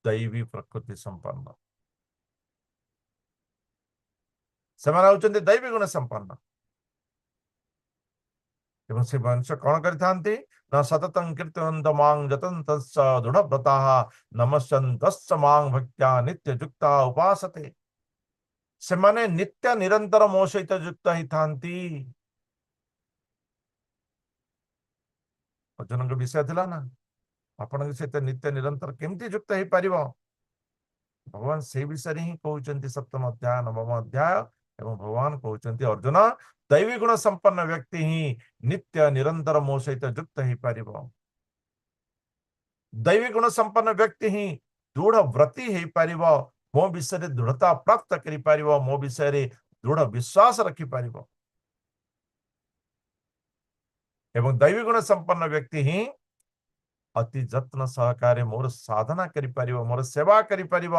Speaker 1: ଦୈବୀ ପ୍ରକୃତି ସମ୍ପନ୍ନ। ସେମାନେ ହେଉଛନ୍ତି ଦୈବୀ ଗୁଣ ସମ୍ପନ୍ନ। ଏବଂ ସେ ମନୁଷ୍ୟ କଣ କରିଥାନ୍ତି ନା ସତତଂ କୀର୍ତ୍ତନନ୍ତ ମାଂ ଯତନ୍ତସ୍ସ ଦୃଢ଼ବ୍ରତାଃ ନମସ୍ୟନ୍ତସ୍ସ ମାଂ ଭକ୍ତ୍ୟା ନିତ୍ୟ ଯୁକ୍ତା ଉପାସତେ। ସେମାନେ ନିତ୍ୟ ନିରନ୍ତର ମୋ ସହିତ ଯୁକ୍ତ ହେଇଥାନ୍ତି। ଅର୍ଜୁନଙ୍କ ବିଷୟ ଥିଲା ନା, ଆପଣଙ୍କ ସହିତ ନିତ୍ୟ ନିରନ୍ତର କେମିତି ଯୁକ୍ତ ହେଇପାରିବ? ଭଗବାନ ସେଇ ବିଷୟରେ ହିଁ କହୁଛନ୍ତି ସପ୍ତମ ଅଧ୍ୟାୟ, ନବମ ଅଧ୍ୟାୟ। ଏବଂ ଭଗବାନ କହୁଛନ୍ତି ଅର୍ଜୁନ, ଦୈବୀ ଗୁଣ ସମ୍ପନ୍ନ ବ୍ୟକ୍ତି ହିଁ ନିତ୍ୟ ନିରନ୍ତର ମୋ ସହିତ ଯୁକ୍ତ ହେଇପାରିବ। ଦୈବୀ ଗୁଣ ସମ୍ପନ୍ନ ବ୍ୟକ୍ତି ହିଁ ଦୃଢ଼ ବ୍ରତୀ ହେଇପାରିବ, ମୋ ବିଷୟରେ ଦୃଢ଼ତା ପ୍ରାପ୍ତ କରିପାରିବ, ମୋ ବିଷୟରେ ଦୃଢ଼ ବିଶ୍ୱାସ ରଖିପାରିବ। ଏବଂ ଦୈବୀ ଗୁଣ ସମ୍ପନ୍ନ ବ୍ୟକ୍ତି ହିଁ ଅତି ଯତ୍ନ ସହକାରେ ମୋର ସାଧନା କରିପାରିବ, ମୋର ସେବା କରିପାରିବ।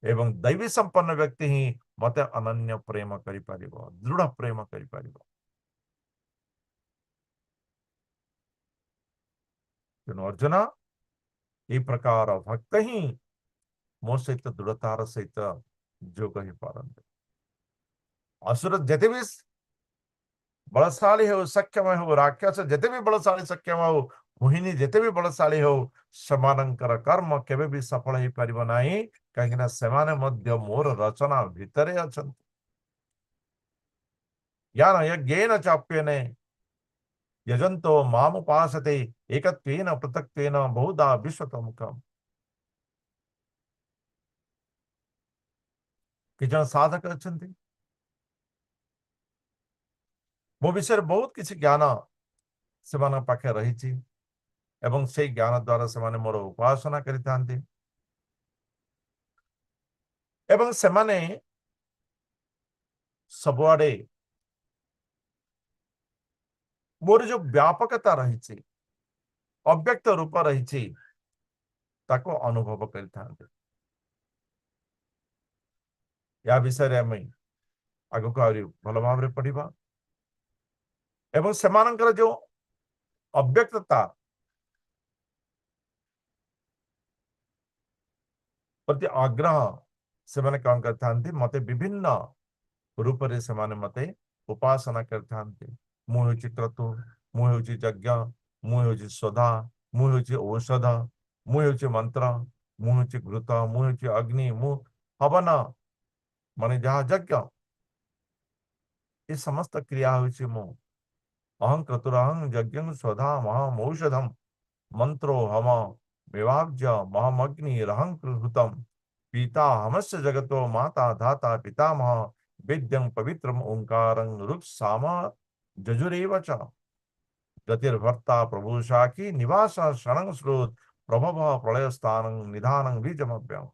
Speaker 1: ଏବଂ ଦୈବୀ ସମ୍ପନ୍ନ ବ୍ୟକ୍ତି ହିଁ ମତେ ଅନନ୍ୟ ପ୍ରେମ କରିପାରିବ, ଦୃଢ଼ ପ୍ରେମ କରିପାରିବ। ତେଣୁ ଅର୍ଜୁନ, ଏଇ ପ୍ରକାର ଭକ୍ତ ହିଁ ମୋ ସହିତ ଦୃଢ଼ତାର ସହିତ ଯୋଗ ହେଇପାରନ୍ତି। ଅସୁର ଯେତେ ବି ବଳଶାଳୀ ହେଉ, ସକ୍ଷମ ହେଉ, ରାକ୍ଷସ ଯେତେ ବି ବଳଶାଳୀ ସକ୍ଷମ ହେଉ, ମୋହିନୀ ଯେତେ ବି ବଳଶାଳୀ ହେଉ, ସେମାନଙ୍କର କର୍ମ କେବେ ବି ସଫଳ ହେଇପାରିବ ନାହିଁ, କାହିଁକିନା ସେମାନେ ମଧ୍ୟ ମୋର ରଚନା ଭିତରେ ଅଛନ୍ତି। ଜ୍ଞାନ ଯଜ୍ଞେନ ଚାପ୍ୟନେ ଯଜନ୍तो ମାମୁପାସତେ ଏକତ୍ୱେନ ପୃଥକ୍ତ୍ୱେନ ବହୁଧା ବିଶ୍ୱତୋମୁଖମ୍। କିଛି ଜଣ ସାଧକ ଅଛନ୍ତି, ମୋ ବିଷୟରେ ବହୁତ କିଛି ଜ୍ଞାନ ସେମାନଙ୍କ ପାଖରେ ରହିଛି ଏବଂ ସେଇ ଜ୍ଞାନ ଦ୍ୱାରା ସେମାନେ ମୋର ଉପାସନା କରିଥାନ୍ତି ଏବଂ ସେମାନେ ସବୁଆଡେ ମୋର ଯୋଉ ବ୍ୟାପକତା ରହିଛି, ଅବ୍ୟକ୍ତ ରୂପ ରହିଛି, ତାକୁ ଅନୁଭବ କରିଥାନ୍ତି। ୟା ବିଷୟରେ ଆମେ ଆଗକୁ ଆହୁରି ଭଲ ଭାବରେ ପଢିବା। ଏବଂ ସେମାନଙ୍କର ଯୋଉ ଅବ୍ୟକ୍ତତା ପ୍ରତି ଆଗ୍ରହ, ସେମାନେ କଣ କରିଥାନ୍ତି, ମତେ ବିଭିନ୍ନ ରୂପରେ ସେମାନେ ମତେ ଉପାସନା କରିଥାନ୍ତି। ମୁଁ ହେଉଛି କ୍ରତୁ, ମୁଁ ହେଉଛି ଯଜ୍ଞ, ମୁଁ ହେଉଛି ସ୍ୱଧା, ମୁଁ ହେଉଛି ଔଷଧ, ମୁଁ ହେଉଛି ମନ୍ତ୍ର, ମୁଁ ହେଉଛି ଘୃତ, ମୁଁ ହେଉଛି ଅଗ୍ନି, ମୁଁ ହବନ, ମାନେ ଯାହା ଯଜ୍ଞ। ଏ ସମସ୍ତ କ୍ରିୟା ହେଉଛି ମୁଁ। ଅହଂ କ୍ରତୁରହଂ ଯଜ୍ଞ ସ୍ୱଧା ମହମ୍ ଔଷଧମ ମନ୍ତ୍ରୋ ହମ मेवाब्ज महमग्नि रहं हृतम पिता हमस्य जगतो माता धाता पितामह वेद्यं पवित्रम ओंकारं रुक् साम जजुरेव च गतिर्भर्ता प्रभु साखी निवास शरणं स्रोत प्रभव प्रलय स्थानं निधानं बीजमव्यम।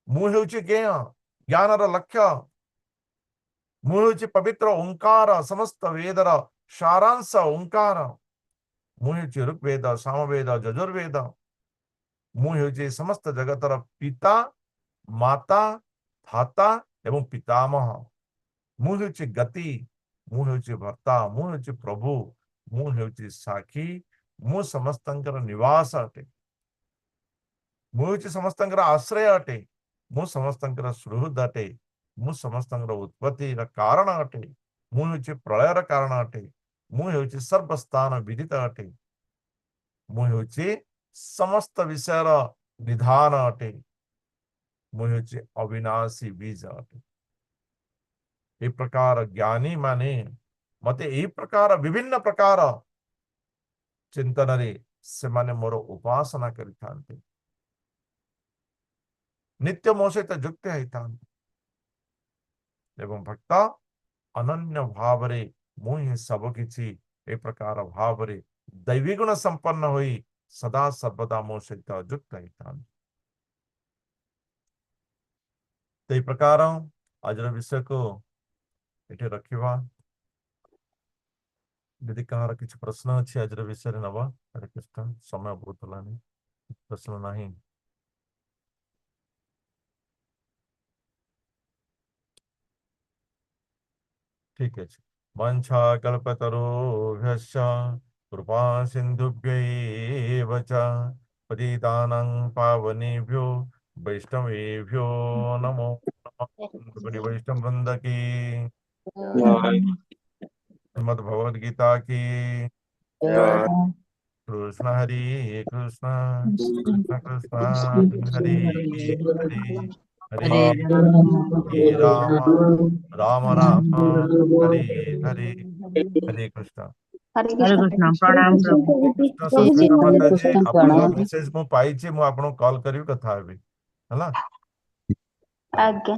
Speaker 1: ମୁଁ ହେଉଛି ଜ୍ଞେୟ, ଜ୍ଞାନର ଲକ୍ଷ୍ୟ। ମୁଁ ହେଉଛି ପବିତ୍ର ଓଙ୍କାର, ସମସ୍ତ ବେଦର ସାରାଂଶ ଓଙ୍କାର। ମୁଁ ହେଉଛି ଋଗ୍ବେଦ, ସାମବେଦ, ଯଜୁର୍ବେଦ। ମୁଁ ହେଉଛି ସମସ୍ତ ଜଗତର ପିତା, ମାତା, ଧାତା ଏବଂ ପିତାମହ। ମୁଁ ହେଉଛି ଗତି, ମୁଁ ହେଉଛି ଭର୍ତ୍ତା, ମୁଁ ହେଉଛି ପ୍ରଭୁ, ମୁଁ ହେଉଛି ସାକ୍ଷୀ, ମୁଁ ସମସ୍ତଙ୍କର ନିବାସ ଅଟେ, ମୁଁ ହେଉଛି ସମସ୍ତଙ୍କର ଆଶ୍ରୟ ଅଟେ, ମୁଁ ସମସ୍ତଙ୍କର ସୁହୃଦ ଅଟେ, ମୁଁ ସମସ୍ତଙ୍କର ଉତ୍ପତ୍ତିର କାରଣ ଅଟେ, ମୁଁ ହେଉଛି ପ୍ରଳୟର କାରଣ ଅଟେ, ମୁଁ ହେଉଛି ସର୍ବସ୍ଥାନ ବିଦିତ ଅଟେ, ମୁଁ ହେଉଛି ସମସ୍ତ ବିଷୟର ନିଧାନ ଅଟେ, ମୁଁ ହେଉଛି ଅବିନାଶୀ ବୀଜ ଅଟେ। ଏ ପ୍ରକାର ଜ୍ଞାନୀ ମାନେ ମତେ ଏଇ ପ୍ରକାର ବିଭିନ୍ନ ପ୍ରକାର ଚିନ୍ତନରେ ସେମାନେ ମୋର ଉପାସନା କରିଥାନ୍ତି, ନିତ୍ୟ ମୋ ସହିତ ଯୁକ୍ତ ହେଇଥାନ୍ତି ଏବଂ ଭକ୍ତ ଅନନ୍ୟ ଭାବରେ ମୁଁ ହିଁ ସବୁ କିଛି ଏ ପ୍ରକାର ଭାବରେ ଦୈବୀ ଗୁଣ ସମ୍ପନ୍ନ ହୋଇ ସଦା ସର୍ବଦା ମୋ ସହିତ ଯୁକ୍ତ ହେଇଥାନ୍ତି। ତ ଏଇ ପ୍ରକାର ଆଜିର ବିଷୟକୁ ଏଠି ରଖିବା। ଯଦି କାହାର କିଛି ପ୍ରଶ୍ନ ଅଛି ଆଜିର ବିଷୟରେ ନବା। ହରେ କୃଷ୍ଣ। ସମୟ ବହୁତ ହେଲାଣି, ପ୍ରଶ୍ନ ନାହିଁ। ଠିକ ଅଛି। वाञ्छाकल्पतरुभ्यश्च कृपा सिन्धुभ्यैव च पतितानां पावनेभ्यो वैष्णवेभ्यो नमो नमः। वैष्णव वृंद की, श्रीमद् भगवद गीता की। कृष्ण हरि कृष्ण कृष्ण कृष्ण हरे हरे, हरे राम राम राम हरे हरे। हरे कृष्ण।
Speaker 4: ହରେ
Speaker 6: ହରେ
Speaker 4: କୃଷ୍ଣ।
Speaker 6: କୃଷ୍ଣ, ପ୍ରଣାମ ପ୍ରଭୁ।
Speaker 1: କୃଷ୍ଣ।
Speaker 5: ହରେ
Speaker 1: ସସ୍ମିତା ମାତାଜୀ,
Speaker 5: କୃଷ୍ଣ,
Speaker 1: ଆପଣଙ୍କ
Speaker 5: ପ୍ରଣାମ।
Speaker 1: ମେସେଜ ମୁଁ ପାଇଛି, ମୁଁ ଆପଣଙ୍କୁ କଲ୍ କରିବି, କଥା ହେବି, ହେଲା?
Speaker 4: ଆଜ୍ଞା।